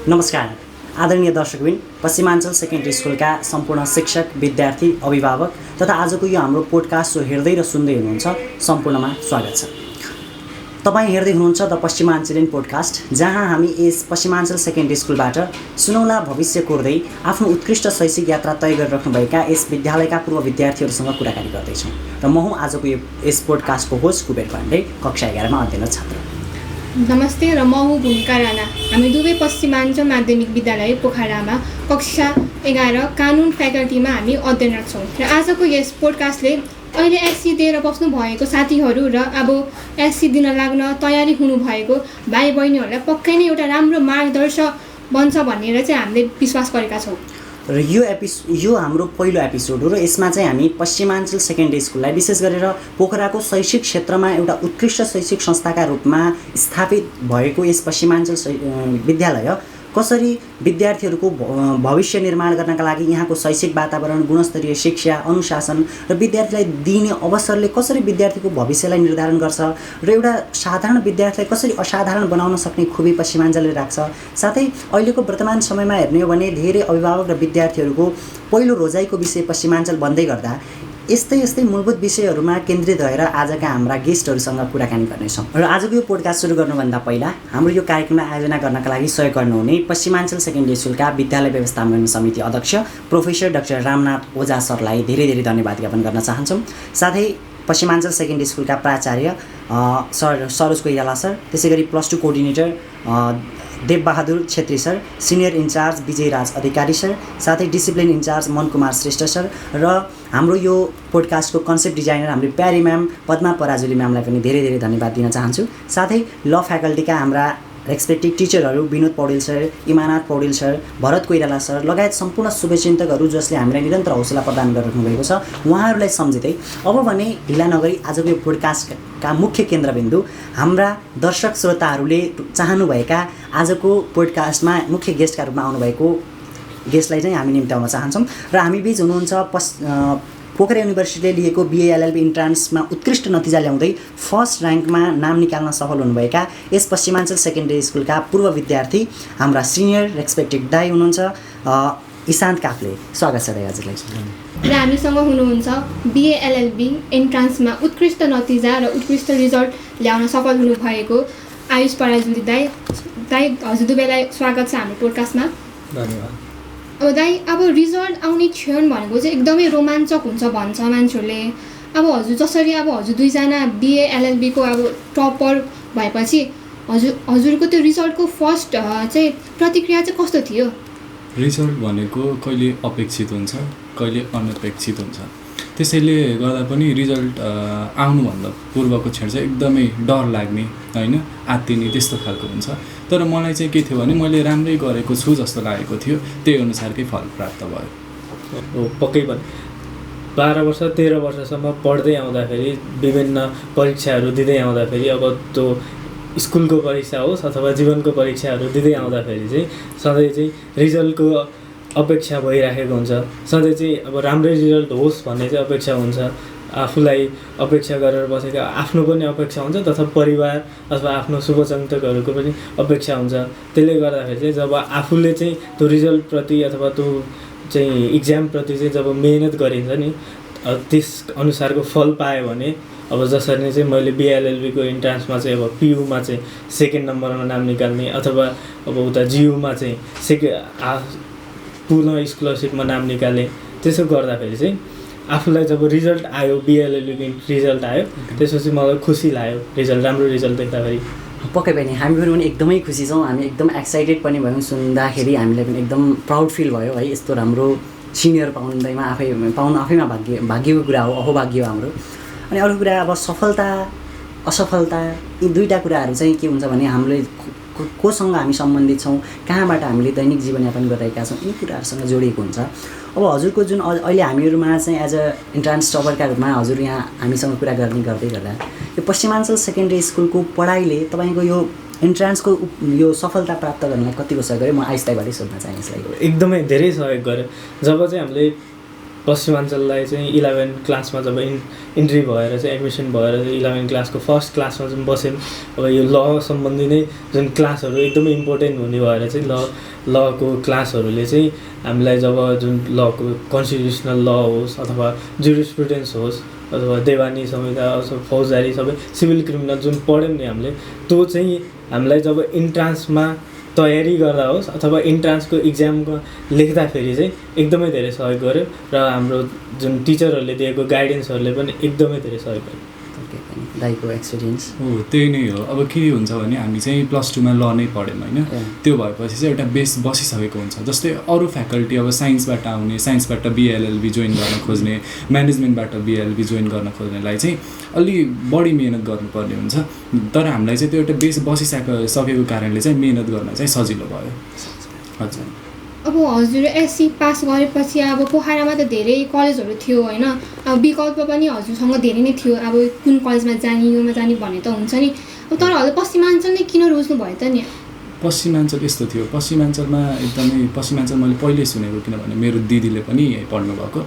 नमस्कार आदरणीय दर्शकबिन पश्चिमाञ्चल सेकेन्डरी स्कुलका सम्पूर्ण शिक्षक विद्यार्थी अभिभावक तथा आजको यो हाम्रो पोडकास्ट जो हेर्दै र सुन्दै हुनुहुन्छ सम्पूर्णमा स्वागत छ। तपाईँ हेर्दै हुनुहुन्छ द पश्चिमाञ्चलियन पोडकास्ट, जहाँ हामी यस पश्चिमाञ्चल सेकेन्डरी स्कुलबाट सुनौला भविष्य कोर्दै आफ्नो उत्कृष्ट शैक्षिक यात्रा तय गरिराख्नुभएका यस विद्यालयका पूर्व विद्यार्थीहरूसँग कुराकानी गर्दैछौँ र म हुँ आजको यस पोडकास्टको होस्ट कुबेर पाण्डे, कक्षा 11मा अध्ययनरत छात्र। नमस्ते र म हुँ भूमिका राणा। हामी दुवै पश्चिमाञ्चल माध्यमिक विद्यालय पोखरामा कक्षा 11 कानुन फ्याकल्टीमा हामी अध्ययनरत छौँ र आजको यस पोडकास्टले अहिले एससी दिएर बस्नु भएको साथीहरू र अब एससी दिन लाग्न तयारी हुनुभएको भाइ बहिनीहरूलाई पक्कै नै एउटा राम्रो मार्गदर्शक बन्छ भनेर चाहिँ हामीले विश्वास गरेका छौँ। र यो हाम्रो पहिलो एपिसोड हो र यसमा चाहिँ हामी पश्चिमाञ्चल सेकेन्डरी स्कुललाई विशेष गरेर पोखराको शैक्षिक क्षेत्रमा एउटा उत्कृष्ट शैक्षिक संस्थाका रूपमा स्थापित भएको यस पश्चिमाञ्चल विद्यालय कसरी विद्यार्थीहरूको भविष्य निर्माण गर्नका लागि यहाँको शैक्षिक वातावरण, गुणस्तरीय शिक्षा, अनुशासन र विद्यार्थीलाई दिइने अवसरले कसरी विद्यार्थीको भविष्यलाई निर्धारण गर्छ र एउटा साधारण विद्यार्थीलाई कसरी असाधारण बनाउन सक्ने खुबी पश्चिमाञ्चलले राख्छ। साथै अहिलेको वर्तमान समयमा हेर्ने हो भने धेरै अभिभावक र विद्यार्थीहरूको पहिलो रोजाइको विषय पश्चिमाञ्चल बन्दै गर्दा यस्तै मूलभूत विषयहरूमा केन्द्रित भएर आजका हाम्रा गेस्टहरूसँग कुराकानी गर्नेछौँ। र आजको यो पोडकास्ट सुरु गर्नुभन्दा पहिला हाम्रो यो कार्यक्रमलाई आयोजना गर्नका लागि सहयोग गर्नुहुने पश्चिमाञ्चल सेकेन्डरी स्कुलका विद्यालय व्यवस्थापन समिति अध्यक्ष प्रोफेसर डाक्टर रामनाथ ओझा सरलाई धेरै धेरै धन्यवाद ज्ञापन गर्न चाहन्छौँ। साथै पश्चिमाञ्चल सेकेन्डरी स्कुलका प्राचार्य सरोज कोइराला सर, त्यसै गरी +2 coordinator Devbahadur Chhetri sir, senior incharge Vijayraj Adhikari sir, साथै discipline incharge Mankumar Shrestha sir र हाम्रो यो पोडकास्टको कन्सेप्ट डिजाइनर हाम्रो प्यारी म्याम पद्मा पराजुली म्यामलाई पनि धेरै धेरै धन्यवाद दिन चाहन्छु। साथै ल फ्याकल्टीका हाम्रा रेस्पेक्टिभ टिचरहरू Binod Paudel sir, Imanath Paudel sir, Bharat Koirala sir लगायत सम्पूर्ण शुभचिन्तकहरू जसले हामीलाई निरन्तर हौसला प्रदान गरिरहनु भएको छ, उहाँहरूलाई सम्झिँदै अब भने ढिला नगरी आजको यो पोडकास्टका मुख्य केन्द्रबिन्दु हाम्रा दर्शक श्रोताहरूले चाहनुभएका आजको पोडकास्टमा मुख्य गेस्टका रूपमा आउनुभएको गेस्टलाई चाहिँ हामी निम्त्याउन चाहन्छौँ। र हामी बीच हुनुहुन्छ पोखरा युनिभर्सिटीले लिएको BA LLB इन्ट्रान्समा उत्कृष्ट नतिजा ल्याउँदै फर्स्ट र्याङ्कमा नाम निकाल्न सफल हुनुभएका यस पश्चिमाञ्चल सेकेन्डरी स्कुलका पूर्व विद्यार्थी हाम्रा सिनियर रेस्पेक्टेड दाइ हुनुहुन्छ इशान्त काफ्ले। स्वागत छ दाइ हजुरलाई। र हामीसँग हुनुहुन्छ BA LLB इन्ट्रान्समा उत्कृष्ट नतिजा र उत्कृष्ट रिजल्ट ल्याउन सफल हुनुभएको आयुष पराजुली दाइ। हजुर दुवैलाई स्वागत छ हाम्रो पोडकास्टमा। धन्यवाद। दाइ, अब रिजल्ट आउने क्षण भनेको चाहिँ एकदमै रोमाञ्चक हुन्छ भन्छ मान्छेहरूले। अब हजुर जसरी अब हजुर दुईजना BA LLB को अब टपर भएपछि हजुरको त्यो रिजल्टको फर्स्ट चाहिँ प्रतिक्रिया चाहिँ कस्तो थियो? रिजल्ट भनेको कहिले अपेक्षित हुन्छ, कहिले अनपेक्षित हुन्छ। त्यसैले गर्दा पनि रिजल्ट आउनुभन्दा पूर्वको क्षण चाहिँ एकदमै डर लाग्ने, होइन, आत्तिने त्यस्तो खालको हुन्छ। तर मलाई चाहिँ के थियो भने मैले राम्रै गरेको छु जस्तो लागेको थियो, त्यही अनुसारकै फल प्राप्त भयो। पक्कै पनि 12 वर्ष 13 वर्षसम्म पढ्दै आउँदाखेरि विभिन्न परीक्षाहरू दिँदै आउँदाखेरि अब त्यो स्कुलको परीक्षा होस् अथवा जीवनको परीक्षाहरू दिँदै आउँदाखेरि चाहिँ सधैँ चाहिँ रिजल्टको अपेक्षा भइराखेको हुन्छ। सधैँ चाहिँ अब राम्रै रिजल्ट होस् भन्ने चाहिँ अपेक्षा हुन्छ। आफूलाई अपेक्षा गरेर बसेका आफ्नो पनि अपेक्षा हुन्छ तथा परिवार अथवा आफ्नो शुभचिन्तकहरूको पनि अपेक्षा हुन्छ। त्यसले गर्दाखेरि चाहिँ जब आफूले चाहिँ त्यो रिजल्टप्रति अथवा त्यो चाहिँ इक्जामप्रति चाहिँ जब मेहनत गरिन्छ नि, त्यस अनुसारको फल पायो भने अब जसरी नै चाहिँ मैले BA LLB को इन्ट्रान्समा चाहिँ अब PUमा चाहिँ सेकेन्ड नम्बरमा नाम निकाल्ने अथवा अब उता GUमा चाहिँ पुनः स्कलरसिपमा नाम निकालेँ। त्यसो गर्दाखेरि चाहिँ आफूलाई जब रिजल्ट आयो, BA LLB को रिजल्ट आयो, त्यसपछि मलाई खुसी लाग्यो रिजल्ट, राम्रो रिजल्ट देख्दाखेरि। पक्कै पनि हामीहरू पनि एकदमै खुसी छौँ। हामी एकदम एक्साइटेड पनि भयौँ सुन्दाखेरि, हामीलाई पनि एकदम प्राउड फिल भयो है। यस्तो राम्रो सिनियर पाउनु आफैमा भाग्यको कुरा हो, अहोभाग्य हो हाम्रो। अनि अरू कुरा अब सफलता असफलता यी दुईवटा कुराहरू चाहिँ के हुन्छ भने हामीले कोसँग हामी सम्बन्धित छौँ, कहाँबाट हामीले दैनिक जीवनयापन गरिरहेका छौँ, यी कुराहरूसँग जोडिएको हुन्छ। अब हजुरको जुन अहिले हामीहरूमा चाहिँ एज अ इन्ट्रान्स टपरका रूपमा हजुर यहाँ हामीसँग कुरा गर्दै गर्दा यो पश्चिमाञ्चल सेकेन्डरी स्कुलको पढाइले तपाईँको यो इन्ट्रान्सको यो सफलता प्राप्त गर्नलाई कतिको सहयोग गर्यो? म आइस्ताइबाटै सोध्न चाहेँ यसलाई। एकदमै धेरै सहयोग गर्यो। जब चाहिँ हामीले पश्चिमाञ्चललाई चाहिँ 11 क्लासमा जब इन्ट्री भएर चाहिँ एडमिसन भएर चाहिँ 11 क्लासको फर्स्ट क्लासमा चाहिँ बस्यौँ। अब यो ल सम्बन्धी नै जुन क्लासहरू एकदमै इम्पोर्टेन्ट हुने भएर चाहिँ लको क्लासहरूले चाहिँ हामीलाई जब जुन लको कन्स्टिट्युसनल ल होस् अथवा जुरिस्प्रुडेन्स होस् अथवा देवानी संहिता अथवा फौजदारी सबै सिभिल क्रिमिनल जुन पढ्यौँ नि हामीले, त्यो चाहिँ हामीलाई जब इन्ट्रान्समा तयारी गर्दा होस् अथवा इन्ट्रान्सको इक्जामको लेख्दाखेरि चाहिँ एकदमै धेरै सहयोग गर्यो र हाम्रो जुन टिचरहरूले दिएको गाइडेन्सहरूले पनि एकदमै धेरै सहयोग गर्यो। दाइको एक्सपिरियन्स हो त्यही नै हो। अब के हुन्छ भने हामी चाहिँ +2 मा ल नै पढ्यौँ होइन, त्यो भएपछि चाहिँ एउटा बेस बसिसकेको हुन्छ। जस्तै अरू फ्याकल्टी अब साइन्सबाट आउने, साइन्सबाट बिएलएलबी जोइन गर्न खोज्ने, म्यानेजमेन्टबाट बिएलएलबी जोइन गर्न खोज्नेलाई चाहिँ अलि बढी मिहिनेत गर्नुपर्ने हुन्छ। तर हामीलाई चाहिँ त्यो एउटा बेस बसिसकेको कारणले चाहिँ मिहिनेत गर्न चाहिँ सजिलो भयो। हजुर अब हजुर एससी पास गरेपछि अब पोखरामा त धेरै कलेजहरू थियो होइन, अब विकल्प पनि हजुरसँग धेरै नै थियो, अब कुन कलेजमा जाने योमा जाने भन्ने त हुन्छ नि। अब तर हजुर पश्चिमाञ्चल नै किन रोज्नु भयो त नि? पश्चिमाञ्चल यस्तो थियो, पश्चिमाञ्चलमा एकदमै पश्चिमाञ्चल मैले पहिल्यै सुनेको, किनभने मेरो दिदीले पनि यहीँ पढ्नुभएको।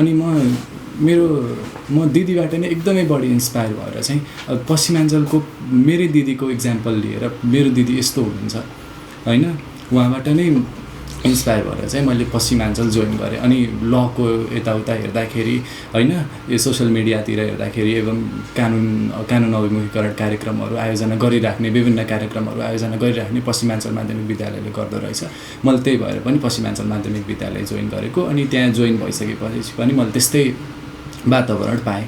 अनि म दिदीबाट नै एकदमै बढी इन्सपायर भएर चाहिँ अब पश्चिमाञ्चलको मेरै दिदीको इक्जाम्पल लिएर मेरो दिदी यस्तो हुनुहुन्छ होइन, उहाँबाट नै इन्सपायर भएर चाहिँ मैले पश्चिमाञ्चल जोइन गरेँ। अनि लको यताउता हेर्दाखेरि होइन, यो सोसियल मिडियातिर हेर्दाखेरि एवं कानुन अभिमुखीकरण कार्यक्रमहरू आयोजना गरिराख्ने, विभिन्न कार्यक्रमहरू आयोजना गरिराख्ने पश्चिमाञ्चल माध्यमिक विद्यालयले गर्दो रहेछ। मैले त्यही भएर पनि पश्चिमाञ्चल माध्यमिक विद्यालय जोइन गरेको। अनि त्यहाँ जोइन भइसकेपछि पनि मैले त्यस्तै वातावरण पाएँ।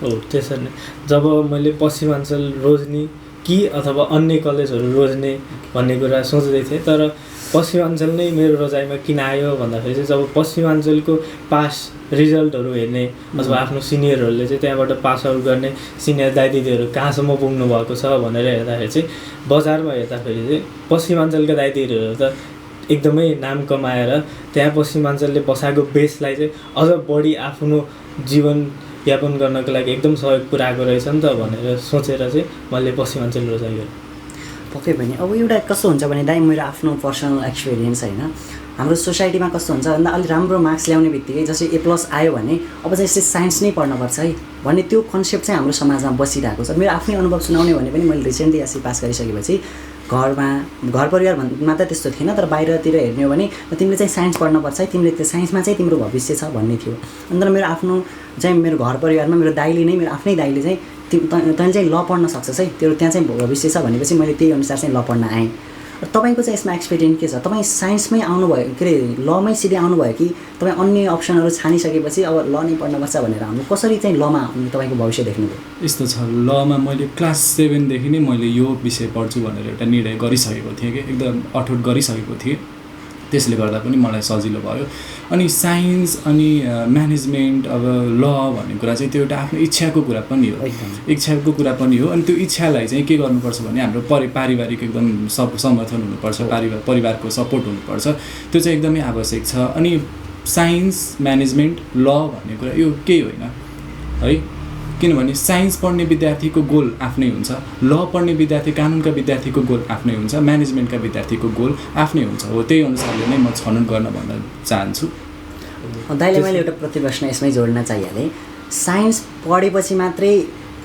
हो त्यसरी नै जब मैले पश्चिमाञ्चल रोज्ने कि अथवा अन्य कलेजहरू रोज्ने भन्ने कुरा सोच्दै थिएँ, तर पश्चिमाञ्चल नै मेरो रोजाइमा किन आयो भन्दाखेरि चाहिँ जब पश्चिमाञ्चलको पास रिजल्टहरू हेर्ने अथवा आफ्नो सिनियरहरूले चाहिँ त्यहाँबाट पास आउट गर्ने सिनियर दाइदिदीहरू कहाँसम्म पुग्नु भएको छ भनेर हेर्दाखेरि चाहिँ बजारमा हेर्दाखेरि चाहिँ पश्चिमाञ्चलका दाइदिदीहरू त एकदमै नाम कमाएर त्यहाँ पश्चिमाञ्चलले बसाएको बेसलाई चाहिँ अझ बढी आफ्नो जीवनयापन गर्नको लागि एकदम सहयोग पुऱ्याएको रहेछ नि त भनेर सोचेर चाहिँ मैले पश्चिमाञ्चल रोजाइ गरेँ। पक्कै पनि। अब एउटा कस्तो हुन्छ भने दाइ, मेरो आफ्नो पर्सनल एक्सपिरियन्स होइन, हाम्रो सोसाइटीमा कस्तो हुन्छ भन्दा अलिक राम्रो मार्क्स ल्याउने बित्तिकै जस्तै A+ आयो भने अब चाहिँ यसले साइन्स नै पढ्नुपर्छ है भन्ने त्यो कन्सेप्ट चाहिँ हाम्रो समाजमा बसिरहेको छ। मेरो आफ्नै अनुभव सुनाउने भने पनि मैले रिसेन्टली एससी पास गरिसकेपछि घर परिवारमा त त्यस्तो थिएन, तर बाहिरतिर हेर्ने हो भने तिमीले चाहिँ साइन्स पढ्नुपर्छ है, तिमीले त्यो साइन्समा चाहिँ तिम्रो भविष्य छ भन्ने थियो। अन्त मेरो आफ्नो चाहिँ मेरो घर परिवारमा मेरो आफ्नै दाइले चाहिँ तैँले चाहिँ ल पढ्न सक्छस् है, तेरो त्यहाँ चाहिँ भविष्य छ भनेपछि मैले त्यही अनुसार चाहिँ ल पढ्न आएँ। तपाईँको चाहिँ यसमा एक्सपिरियन्स के छ? तपाईँ साइन्समै आउनुभयो, के अरे लमै सिधै आउनुभयो कि तपाईँ अन्य अप्सनहरू छानिसकेपछि अब ल नै पढ्नुपर्छ भनेर हाम्रो कसरी चाहिँ लमा तपाईँको भविष्य देख्नुभयो? यस्तो छ, लमा मैले क्लास 7 देखि नै मैले यो विषय पढ्छु भनेर एउटा निर्णय गरिसकेको थिएँ कि एकदम अठोट गरिसकेको थिएँ। त्यसले गर्दा पनि मलाई सजिलो भयो। अनि साइन्स अनि म्यानेजमेन्ट अब ल भन्ने कुरा चाहिँ त्यो एउटा आफ्नो इच्छाको कुरा पनि हो, अनि त्यो इच्छालाई चाहिँ के गर्नुपर्छ भने हाम्रो पारिवारिक एकदम समर्थन हुनुपर्छ, परिवारको सपोर्ट हुनुपर्छ, त्यो चाहिँ एकदमै आवश्यक छ। अनि साइन्स म्यानेजमेन्ट ल भन्ने कुरा यो केही होइन है, किनभने साइन्स पढ्ने विद्यार्थीको गोल आफ्नै हुन्छ, ल पढ्ने विद्यार्थी कानुनका विद्यार्थीको गोल आफ्नै हुन्छ, म्यानेजमेन्टका विद्यार्थीको गोल आफ्नै हुन्छ। हो त्यही अनुसारले नै म छनौट गर्न भन्न चाहन्छु। दाइले मैले एउटा प्रतिप्रश्न यसमै जोड्न चाहिहालेँ, साइन्स पढेपछि मात्रै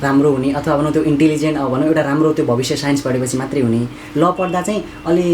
राम्रो हुने अथवा भनौँ त्यो इन्टेलिजेन्ट भनौँ एउटा राम्रो त्यो भविष्य साइन्स पढेपछि मात्रै हुने, ल पढ्दा चाहिँ अलि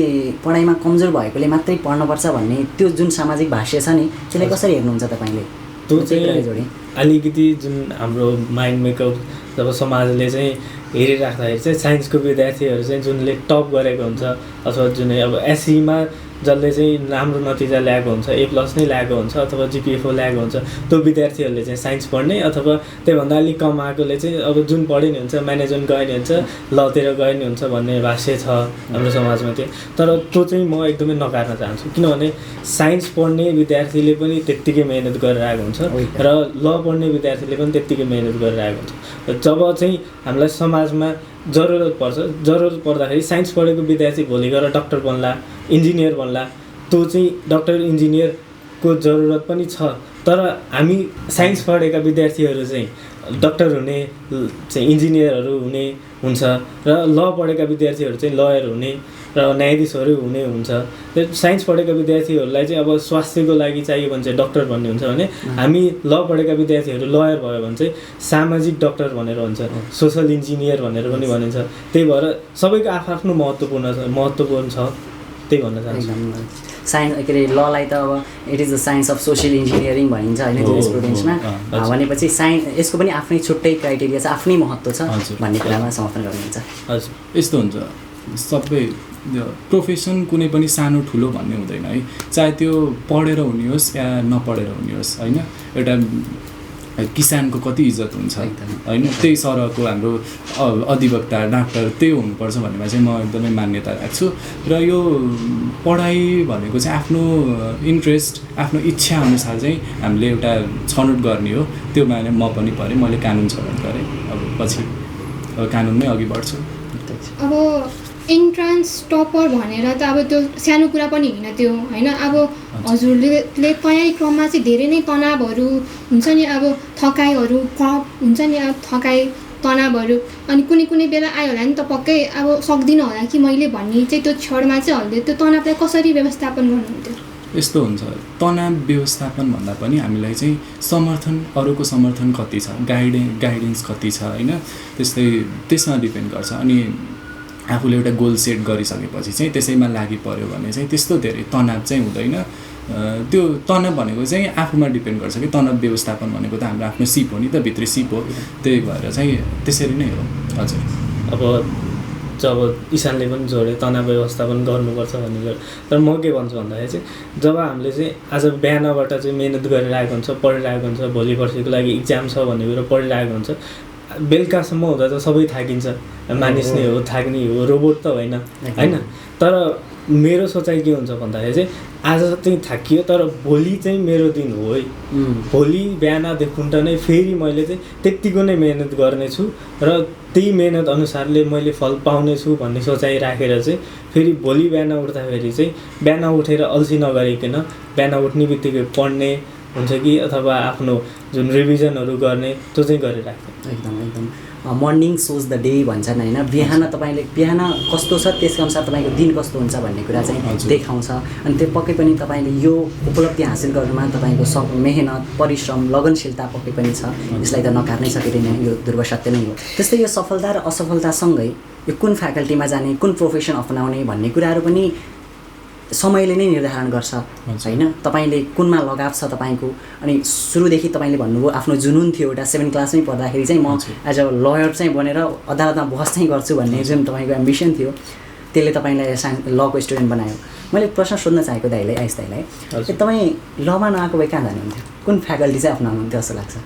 पढाइमा कमजोर भएकोले मात्रै पढ्नुपर्छ भन्ने त्यो जुन सामाजिक भाष्य छ नि, त्यसलाई कसरी हेर्नुहुन्छ तपाईँले? त्यो चाहिँ अलिकति जुन हाम्रो माइन्ड मेकअप जब समाजले चाहिँ हेरिराख्दाखेरि चाहिँ साइन्सको विद्यार्थीहरू चाहिँ जुनले टप गरेको हुन्छ अथवा जुन अब एससीमा जसले चाहिँ राम्रो नतिजा ल्याएको हुन्छ, A+ नै ल्याएको हुन्छ अथवा GPA-4 ल्याएको हुन्छ, त्यो विद्यार्थीहरूले चाहिँ साइन्स पढ्ने अथवा त्योभन्दा अलिक कम आएकोले चाहिँ अब जुन पढे नि हुन्छ म्यानेजमेन्ट गए नि हुन्छ, लतिर गए नि हुन्छ भन्ने भाष्य छ हाम्रो समाजमा चाहिँ। तर त्यो चाहिँ म एकदमै नकार्न चाहन्छु, किनभने साइन्स पढ्ने विद्यार्थीले पनि त्यत्तिकै मेहनत गरेर आएको हुन्छ र ल पढ्ने विद्यार्थीले पनि त्यत्तिकै मेहनत गरेर आएको हुन्छ। जब चाहिँ हामीलाई समाजमा जरुरत पर्दाखेरि साइन्स पढेको विद्यार्थी भोलि गएर डक्टर बन्ला, इन्जिनियर बन्ला, त्यो चाहिँ डक्टर इन्जिनियरको जरुरत पनि छ। तर हामी साइन्स पढेका विद्यार्थीहरू चाहिँ डक्टर हुने चाहिँ इन्जिनियरहरू हुने हुन्छ र ल पढेका विद्यार्थीहरू चाहिँ लयर हुने र न्यायाधीशहरू हुने हुन्छ। साइन्स पढेका विद्यार्थीहरूलाई चाहिँ अब स्वास्थ्यको लागि चाहियो भने चाहिँ डक्टर भन्ने हुन्छ भने हामी ल पढेका विद्यार्थीहरू लयर भयो भने चाहिँ सामाजिक डक्टर भनेर भन्छ, सोसल इन्जिनियर भनेर पनि भनिन्छ। त्यही भएर सबैको आफ्नो महत्त्वपूर्ण छ, त्यही भन्न चाहन्छु। साइन्स के अरे ललाई त अब it is the science of social engineering भनिन्छ होइन जुरिस्प्रुडेन्समा। भनेपछि यसको पनि आफ्नै छुट्टै क्राइटेरिया छ, आफ्नै महत्त्व छ भन्ने कुरामा समर्थन गर्नुहुन्छ। हजुर, यस्तो हुन्छ सबै प्रोफेसन कुनै पनि सानो ठुलो भन्ने हुँदैन है, चाहे त्यो पढेर हुने होस् या नपढेर हुने होस् होइन। एउटा किसानको कति इज्जत हुन्छ होइन, त्यही सरहको हाम्रो अधिवक्ता डाक्टर त्यही हुनुपर्छ भन्नेमा चाहिँ म एकदमै मान्यता राख्छु। र यो पढाइ भनेको चाहिँ आफ्नो इन्ट्रेस्ट आफ्नो इच्छा अनुसार चाहिँ हामीले एउटा छनौट गर्ने हो। त्यो माने म पनि परेँ, मैले कानुन छनौट गरेँ, अब पछि कानुनमै अघि बढ्छु। अब इन्ट्रान्स टपर भनेर त अब त्यो सानो कुरा पनि होइन त्यो होइन। अब हजुरले तयारी क्रममा चाहिँ धेरै नै तनावहरू हुन्छ नि, अब थकाइहरू हुन्छ नि, अब थकाइ तनावहरू अनि कुनै बेला आयो होला नि त पक्कै अब सक्दिनँ होला कि मैले भन्ने चाहिँ त्यो क्षणमा चाहिँ हजुरले त्यो तनावलाई कसरी व्यवस्थापन गर्नुहुन्थ्यो? यस्तो हुन्छ, तनाव व्यवस्थापन भन्दा पनि हामीलाई चाहिँ समर्थन, अरूको समर्थन कति छ, गाइडेन्स कति छ होइन, त्यसमा डिपेन्ड गर्छ। अनि आफूले एउटा गोल सेट गरिसकेपछि चाहिँ त्यसैमा लागि पऱ्यो भने चाहिँ त्यस्तो धेरै तनाव चाहिँ हुँदैन। त्यो तनाव भनेको चाहिँ आफूमा डिपेन्ड गर्छ कि तनाव व्यवस्थापन भनेको त हाम्रो आफ्नो सिप हो नि त, भित्री सिप हो। त्यही भएर चाहिँ त्यसरी नै हो। हजुर, अब जब ईशानले पनि जोडे तनाव व्यवस्थापन गर्नुपर्छ भन्ने कुरा, तर म के भन्छु भन्दाखेरि चाहिँ जब हामीले चाहिँ आज बिहानबाट चाहिँ मिहिनेत गरिरहेको हुन्छ, पढिरहेको हुन्छ, भोलि पर्सिको लागि इक्जाम छ भन्ने कुरा पढिरहेको हुन्छ, बेलुकासम्म हुँदा त सबै थाकिन्छ, मानिस नै हो, थाक्ने हो, रोबोट त होइन होइन। तर मेरो सोचाइ के हुन्छ भन्दाखेरि चाहिँ आज चाहिँ थाकियो तर भोलि चाहिँ मेरो दिन हो है, भोलि बिहानदेखि नै फेरि मैले चाहिँ त्यत्तिको नै मिहिनेत गर्नेछु र त्यही मिहिनेत अनुसारले मैले फल पाउनेछु भन्ने सोचाइ राखेर चाहिँ फेरि भोलि बिहान उठ्दाखेरि चाहिँ बिहान उठेर अल्छी नगरिकन बिहान उठ्ने बित्तिकै पढ्ने हुन्छ कि अथवा आफ्नो जुन रिभिजनहरू गर्ने त्यो चाहिँ गरिराख्ने। एकदम मर्निङ सोज द डे भन्छन् होइन। बिहान तपाईँले बिहान कस्तो छ त्यसको अनुसार तपाईँको दिन कस्तो हुन्छ भन्ने कुरा चाहिँ देखाउँछ। अनि त्यो पक्कै पनि तपाईँले यो उपलब्धि हासिल गर्नुमा तपाईँको मेहनत, परिश्रम, लगनशीलता पक्कै पनि छ, यसलाई त नकार्नै सकिँदैन, यो ध्रुव सत्य नै हो। त्यस्तै यो सफलता र असफलतासँगै यो कुन फ्याकल्टीमा जाने, कुन प्रोफेसन अपनाउने भन्ने कुराहरू पनि समयले नै निर्धारण गर्छ होइन। तपाईँले कुनमा लगाव छ तपाईँको, अनि सुरुदेखि तपाईँले भन्नुभयो आफ्नो जुनुन थियो एउटा 7 क्लासमै पढ्दाखेरि चाहिँ म एज अ लयर चाहिँ बनेर अदालतमा बहस चाहिँ गर्छु भन्ने जुन तपाईँको एम्बिसन थियो त्यसले तपाईँलाई लको स्टुडेन्ट बनायो। मैले प्रश्न सोध्न चाहेको दाइलाई, आइस दाइलाई, तपाईँ लमा नआएको भए कहाँ जानुहुन्थ्यो, कुन फ्याकल्टी चाहिँ अप्नाउनुहुन्थ्यो जस्तो लाग्छ?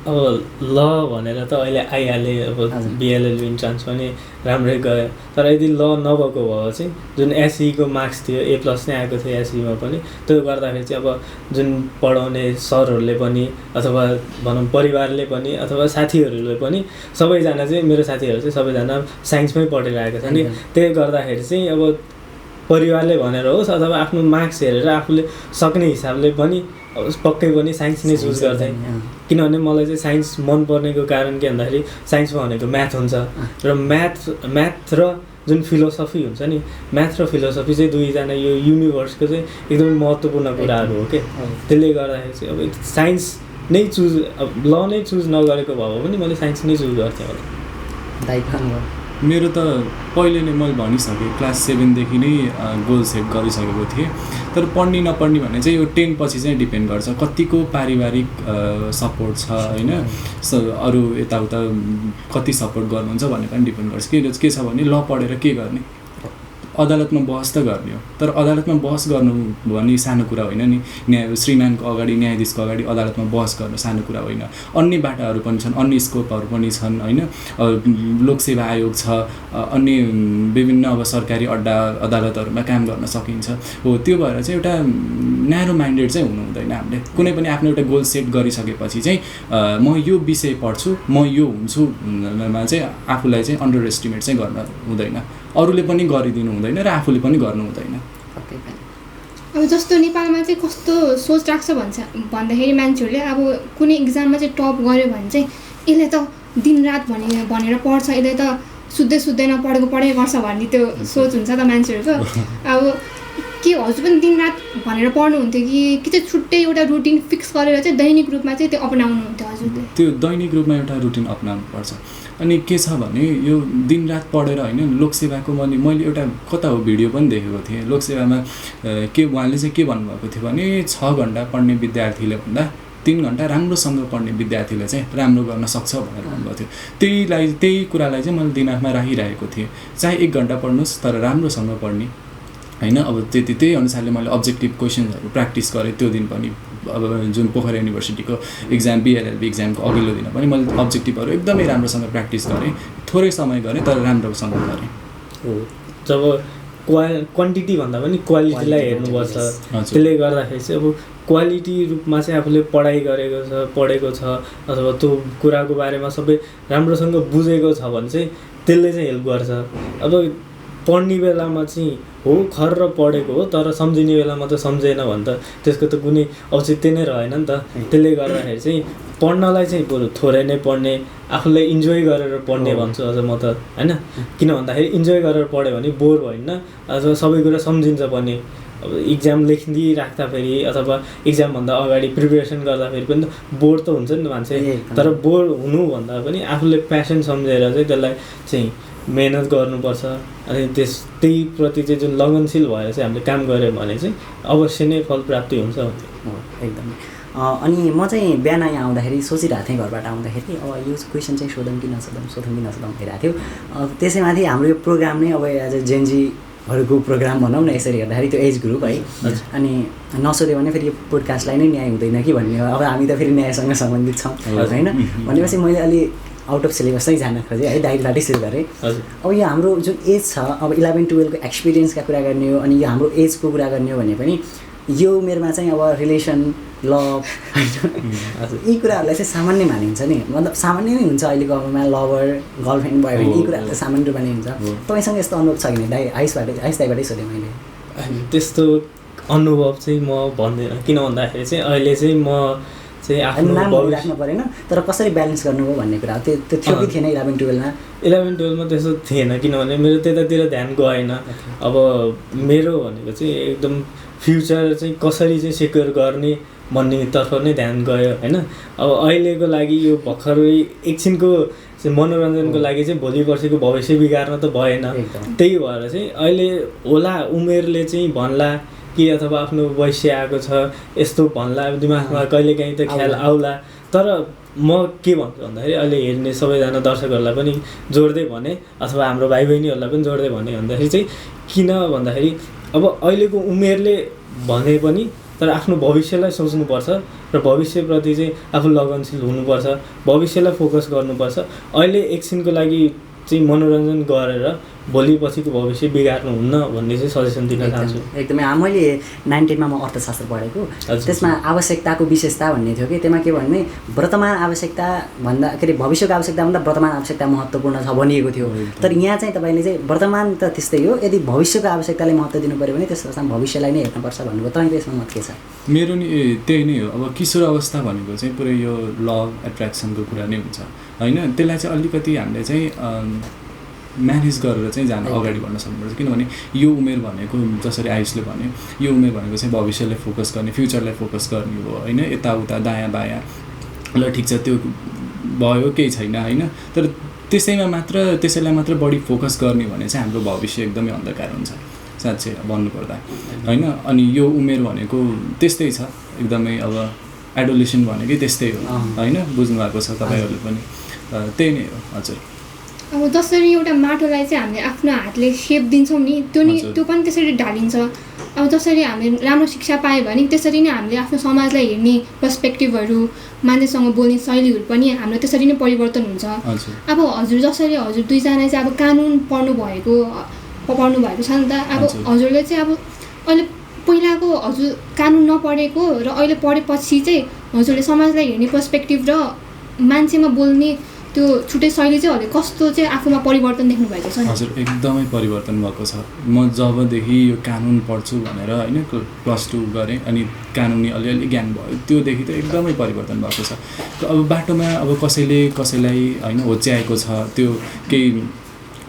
अब ल भनेर त अहिले आइहाले, अब बिएलएल इन्ट्रान्स पनि राम्रै गयो, तर यदि ल नभएको भए चाहिँ जुन एसईको मार्क्स थियो A+ नै आएको थियो एसईमा पनि, त्यो गर्दाखेरि चाहिँ अब जुन पढाउने सरहरूले पनि अथवा भनौँ परिवारले पनि अथवा साथीहरूले पनि सबैजना चाहिँ मेरो साथीहरू चाहिँ सबैजना साइन्समै पढिरहेको छ नि। त्यही गर्दाखेरि चाहिँ अब परिवारले भनेर होस् अथवा आफ्नो मार्क्स हेरेर आफूले सक्ने हिसाबले पनि पक्कै पनि साइन्स नै चुज गर्थेँ। किनभने मलाई चाहिँ साइन्स मनपर्नेको कारण के भन्दाखेरि साइन्समा भनेको म्याथ हुन्छ र म्याथ र जुन फिलोसफी हुन्छ नि, म्याथ र फिलोसफी चाहिँ दुईजना यो युनिभर्सको चाहिँ एकदमै महत्त्वपूर्ण कुराहरू हो क्या। त्यसले गर्दाखेरि चाहिँ अब साइन्स नै चुज, अब ल नै चुज नगरेको भए पनि मैले साइन्स नै चुज गर्थेँ होला। मेरो त पहिले नै मैले भनिसकेँ, क्लास 7 देखि नै गोल सेट गरिसकेको थिएँ। तर पढ्ने नपढ्ने भने चाहिँ यो 10 पछि चाहिँ डिपेन्ड गर्छ कतिको पारिवारिक सपोर्ट छ होइन, अरू यताउता कति सपोर्ट गर्नुहुन्छ भन्ने पनि डिपेन्ड गर्छ। के छ भने ल पढेर के गर्ने, अदालतमा बहस त गर्ने हो, तर अदालतमा बहस गर्नु भने सानो कुरा होइन नि। श्रीमानको अगाडि, न्यायाधीशको अगाडि अदालतमा बहस गर्नु सानो कुरा होइन। अन्य बाटाहरू पनि छन्, अन्य स्कोपहरू पनि छन् होइन। लोकसेवा आयोग छ, अन्य विभिन्न अब सरकारी अदालतहरूमा काम गर्न सकिन्छ हो। त्यो भएर चाहिँ एउटा न्यारो माइन्डेड चाहिँ हुनु हुँदैन। हामीले कुनै पनि आफ्नो एउटा गोल सेट गरिसकेपछि चाहिँ म यो विषय पढ्छु, म यो हुन्छु मा चाहिँ आफूलाई चाहिँ अन्डर एस्टिमेट चाहिँ गर्न हुँदैन, अरूले पनि गरिदिनु हुँदैन र आफूले पनि गर्नु हुँदैन। अब जस्तो नेपालमा चाहिँ कस्तो सोच राख्छ भन्दाखेरि मान्छेहरूले अब कुनै इक्जाममा चाहिँ टप गर्यो भने चाहिँ यसले त दिनरात भनेर पढ्छ, यसले त सुत्दैन पढेकै गर्छ भन्ने त्यो सोच हुन्छ त मान्छेहरूको। अब के हजुर पनि दिनरात भनेर पढ्नुहुन्थ्यो कि चाहिँ छुट्टै एउटा रुटिन फिक्स गरेर चाहिँ दैनिक रूपमा चाहिँ त्यो अपनाउनुहुन्थ्यो हजुरले? त्यो दैनिक रूपमा एउटा रुटिन अपनाउनुपर्छ। अनि के छ भने यो दिनरात पढेर होइन, लोकसेवाको मैले एउटा कता हो भिडियो पनि देखेको थिएँ। लोकसेवामा उहाँले चाहिँ के भन्नुभएको थियो भने 6 घन्टा पढ्ने विद्यार्थीले भन्दा 3 घन्टा राम्रोसँग पढ्ने विद्यार्थीले चाहिँ राम्रो गर्न सक्छ भनेर भन्नुभएको थियो। त्यही कुरालाई चाहिँ मैले दिमागमा राखिरहेको थिएँ। चाहे 1 घन्टा पढ्नुहोस् तर राम्रोसँग पढ्ने होइन। अब त्यही अनुसारले मैले अब्जेक्टिभ क्वेसन्सहरू प्र्याक्टिस गरेँ त्यो दिन पनि। अब जुन पोखरा युनिभर्सिटीको इक्जाम BLLB इक्जामको अघिल्लो दिन पनि मैले अब्जेक्टिभहरू एकदमै राम्रोसँग प्र्याक्टिस गरेँ। थोरै समय गरेँ तर राम्रोसँग गरेँ। हो, जब क्वान्टिटी भन्दा पनि क्वालिटीलाई हेर्नुपर्छ। त्यसले गर्दाखेरि चाहिँ अब क्वालिटी रूपमा चाहिँ आफूले पढेको छ अथवा त्यो कुराको बारेमा सबै राम्रोसँग बुझेको छ भने चाहिँ त्यसले चाहिँ हेल्प गर्छ। अब पढ्ने बेलामा चाहिँ हो खर्र पढेको हो तर सम्झिने बेलामा त सम्झेन भने त त्यसको त कुनै औचित्य नै रहेन नि त। त्यसले गर्दाखेरि चाहिँ पढ्नलाई चाहिँ बरु थोरै नै पढ्ने, आफूलाई इन्जोय गरेर पढ्ने भन्छु अझ म त होइन। किन भन्दाखेरि इन्जोय गरेर पढ्यो भने बोर भएन अथवा सबै कुरा सम्झिन्छ पनि। अब इक्जाम लेखिदिराख्दाखेरि अथवा इक्जामभन्दा अगाडि प्रिपेरेसन गर्दाखेरि पनि त बोर त हुन्छ नि त मान्छे। तर बोर हुनुभन्दा पनि आफूले प्यासन सम्झेर चाहिँ त्यसलाई चाहिँ मेहनत गर्नुपर्छ। अनि त्यही प्रति चाहिँ जुन लगनशील भएर चाहिँ हामीले काम गऱ्यौँ भने चाहिँ अवश्य नै फल प्राप्ति हुन्छ। एकदमै। अनि म चाहिँ बिहान यहाँ आउँदाखेरि सोचिरहेको थिएँ, घरबाट आउँदाखेरि अब यो क्वेसन चाहिँ सोधौँ कि नसोधौँ भइरहेको थियो। त्यसैमाथि हाम्रो यो प्रोग्राम नै अब एज अ जेनजीहरूको प्रोग्राम भनौँ न यसरी हेर्दाखेरि, त्यो एज ग्रुप है। अनि नसोध्यो भने फेरि यो पोडकास्टलाई नै न्याय हुँदैन कि भन्ने। अब हामी त फेरि न्यायसँग सम्बन्धित छौँ होइन। भनेपछि मैले अलि आउट अफ सिलेबसै जान खोजेँ है, डाइरेक्टबाटै सुरु गरेँ। अब यो हाम्रो जुन एज छ, अब 11-12को एक्सपिरियन्सका कुरा गर्ने हो अनि यो हाम्रो एजको कुरा गर्ने हो भने पनि यो उमेरमा चाहिँ अब रिलेसन, लभ होइन, यी कुराहरूलाई चाहिँ सामान्य मानिन्छ नि। मतलब सामान्य नै हुन्छ अहिलेको अवस्थामा। लभर, गर्लफ्रेन्ड भयो भने यी कुराहरू त सामान्य रूपमा नै हुन्छ। तपाईँसँग यस्तो अनुभव छ कि नै? आयुष दाइबाटै सोधेँ मैले। त्यस्तो अनुभव चाहिँ म भन्दिनँ। किन भन्दाखेरि चाहिँ अहिले चाहिँ म चाहिँ आफ्नो नाम राख्नु परेन तर कसरी ब्यालेन्स गर्नुभयो भन्ने कुरा त्यो थियो कि थिएन 11-12मा? 11-12मा त्यस्तो थिएन किनभने मेरो त्यतातिर ध्यान गएन। अब मेरो भनेको चाहिँ एकदम फ्युचर चाहिँ कसरी चाहिँ सेक्योर गर्ने भन्नेतर्फ नै ध्यान गयो होइन। अब अहिलेको लागि यो भर्खरै एकछिनको मनोरञ्जनको लागि चाहिँ भोलि पर्सिको भविष्य बिगार्न त भएन। त्यही भएर चाहिँ अहिले होला उमेरले चाहिँ भन्ला कि अथवा आफ्नो वयस्य आएको छ यस्तो भन्ला, दिमागमा कहिलेकाहीँ त ख्याल आउला। तर म के भन्छु भन्दाखेरि अहिले हेर्ने सबैजना दर्शकहरूलाई पनि जोड्दै भने अथवा हाम्रो भाइ बहिनीहरूलाई पनि जोड्दै भने भन्दाखेरि चाहिँ किन भन्दाखेरि अब अहिलेको उमेरले भने पनि तर आफ्नो भविष्यलाई सोच्नुपर्छ र भविष्यप्रति चाहिँ आफू लगनशील हुनुपर्छ, भविष्यलाई फोकस गर्नुपर्छ। अहिले एकछिनको लागि चाहिँ मनोरञ्जन गरेर भोलि पछिको भविष्य बिगार्नु हुन्न भन्ने चाहिँ सजेसन दिन चाहन्छु। एकदमै। मैले 9-10मा म अर्थशास्त्र पढेको, त्यसमा आवश्यकताको विशेषता भन्ने थियो कि त्यसमा के भन्ने वर्तमान आवश्यकता भन्दा के अरे भविष्यको आवश्यकता भन्दा वर्तमान आवश्यकता महत्त्वपूर्ण छ भनिएको थियो। तर यहाँ चाहिँ तपाईँले चाहिँ वर्तमान त त्यस्तै हो, यदि भविष्यको आवश्यकताले महत्त्व दिनु पऱ्यो भने त्यसको साथ भविष्यलाई नै हेर्नुपर्छ भन्नुभयो। तपाईँको यसमा मत के छ? मेरो नि त्यही नै हो। अब किशोर अवस्था भनेको चाहिँ पुरै यो लभ एट्र्याक्सनको कुरा नै हुन्छ होइन। त्यसलाई चाहिँ अलिकति हामीले चाहिँ म्यानेज गरेर चाहिँ जान अगाडि बढ्न सक्नुपर्छ। किनभने यो उमेर भनेको जसरी आयुषले भन्यो, यो उमेर भनेको चाहिँ भविष्यलाई फोकस गर्ने, फ्युचरलाई फोकस गर्ने हो होइन। यताउता दायाँ बायाँ ल ठिक छ त्यो भयो केही छैन होइन। तर त्यसैलाई मात्र बढी फोकस गर्ने भने चाहिँ हाम्रो भविष्य एकदमै अन्धकार हुन्छ साँच्चै भन्नुपर्दा होइन। अनि यो उमेर भनेको त्यस्तै छ एकदमै। अब एडोलेसन भनेकै त्यस्तै हो होइन, बुझ्नुभएको छ तपाईँहरूले पनि। त्यही नै हो हजुर। अब जसरी एउटा माटोलाई चाहिँ हामीले आफ्नो हातले सेप दिन्छौँ नि त्यो पनि त्यसरी ढालिन्छ। अब जसरी हामीले राम्रो शिक्षा पायो भने त्यसरी नै हामीले आफ्नो समाजलाई हेर्ने पर्सपेक्टिभहरू, मान्छेसँग बोल्ने शैलीहरू पनि हाम्रो त्यसरी नै परिवर्तन हुन्छ। अब हजुर जसरी हजुर दुईजना चाहिँ अब कानुन पढ्नु भएको छ नि त। अब हजुरले चाहिँ अब अहिले पहिलाको हजुर कानुन नपढेको र अहिले पढेपछि चाहिँ हजुरले समाजलाई हेर्ने पर्सपेक्टिभ र मान्छेमा बोल्ने त्यो छुट्टै शैली चाहिँ हजुर कस्तो चाहिँ आफूमा परिवर्तन देख्नु भएको छ? हजुर एकदमै परिवर्तन भएको छ। म जबदेखि यो कानुन पढ्छु भनेर होइन +2 गरेँ अनि कानुनी अलिअलि ज्ञान भयो त्योदेखि त एकदमै परिवर्तन भएको छ। अब बाटोमा अब कसैलाई होइन होच्याएको छ, त्यो केही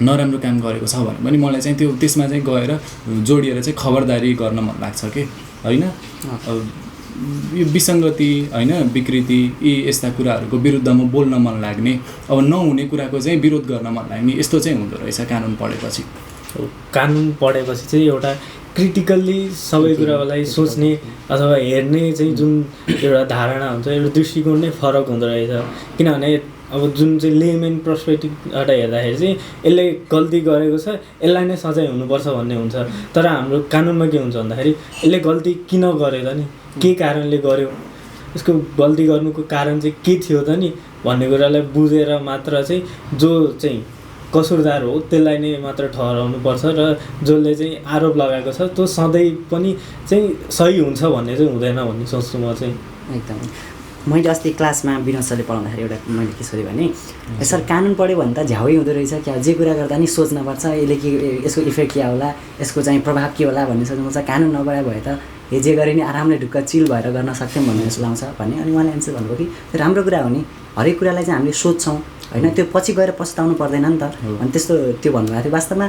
नराम्रो काम गरेको छ भने पनि मलाई चाहिँ त्यो त्यसमा चाहिँ गएर जोडिएर चाहिँ खबरदारी गर्न मन लाग्छ कि होइन यो विसङ्गति होइन विकृति यी यस्ता कुराहरूको विरुद्धमा बोल्न मन लाग्ने अब नहुने कुराको चाहिँ विरोध गर्न मन लाग्ने यस्तो चाहिँ हुँदो रहेछ कानुन पढेपछि कानुन पढेपछि चाहिँ एउटा क्रिटिकल्ली सबै कुरालाई सोच्ने अथवा हेर्ने चाहिँ जुन एउटा धारणा हुन्छ एउटा दृष्टिकोण नै फरक हुँदो रहेछ किनभने अब जुन चाहिँ लेमेन पर्सपेक्टिभबाट हेर्दाखेरि चाहिँ यसले गल्ती गरेको छ यसलाई नै सजाय हुनुपर्छ भन्ने हुन्छ तर हाम्रो कानुनमा के हुन्छ भन्दाखेरि यसले गल्ती किन गर्यो त नि के कारणले गर्यो यसको गल्ती गर्नुको कारण चाहिँ के थियो त नि भन्ने कुरालाई बुझेर मात्र चाहिँ जो चाहिँ कसुरदार हो त्यसलाई नै मात्र ठहराउनुपर्छ र जसले चाहिँ आरोप लगाएको छ त्यो सधैँ पनि चाहिँ सही हुन्छ भन्ने चाहिँ हुँदैन भन्ने सोच्छु म चाहिँ एकदम मैले अस्ति क्लासमा विनोद सरले पढाउँदाखेरि एउटा मैले के सोधेँ भने सर कानुन पढ्यो भने त झ्याउै हुँदो रहेछ क्या जे कुरा गर्दा नि सोच्नुपर्छ यसले के यसको इफेक्ट के होला यसको चाहिँ प्रभाव के होला भन्ने सोच्नुपर्छ कानुन नपढाए भए त यो जे गरे नि आरामले ढुक्क चिल भएर गर्न सक्थ्यौँ भन्ने जस्तो लाउँछ भन्ने अनि उहाँले एन्सर भन्नुभयो कि त्यो राम्रो कुरा हो नि हरेक कुरालाई चाहिँ हामीले सोध्छौँ होइन त्यो पछि गएर पछुताउनु पर्दैन नि त अनि त्यस्तो त्यो भन्नुभएको थियो वास्तवमा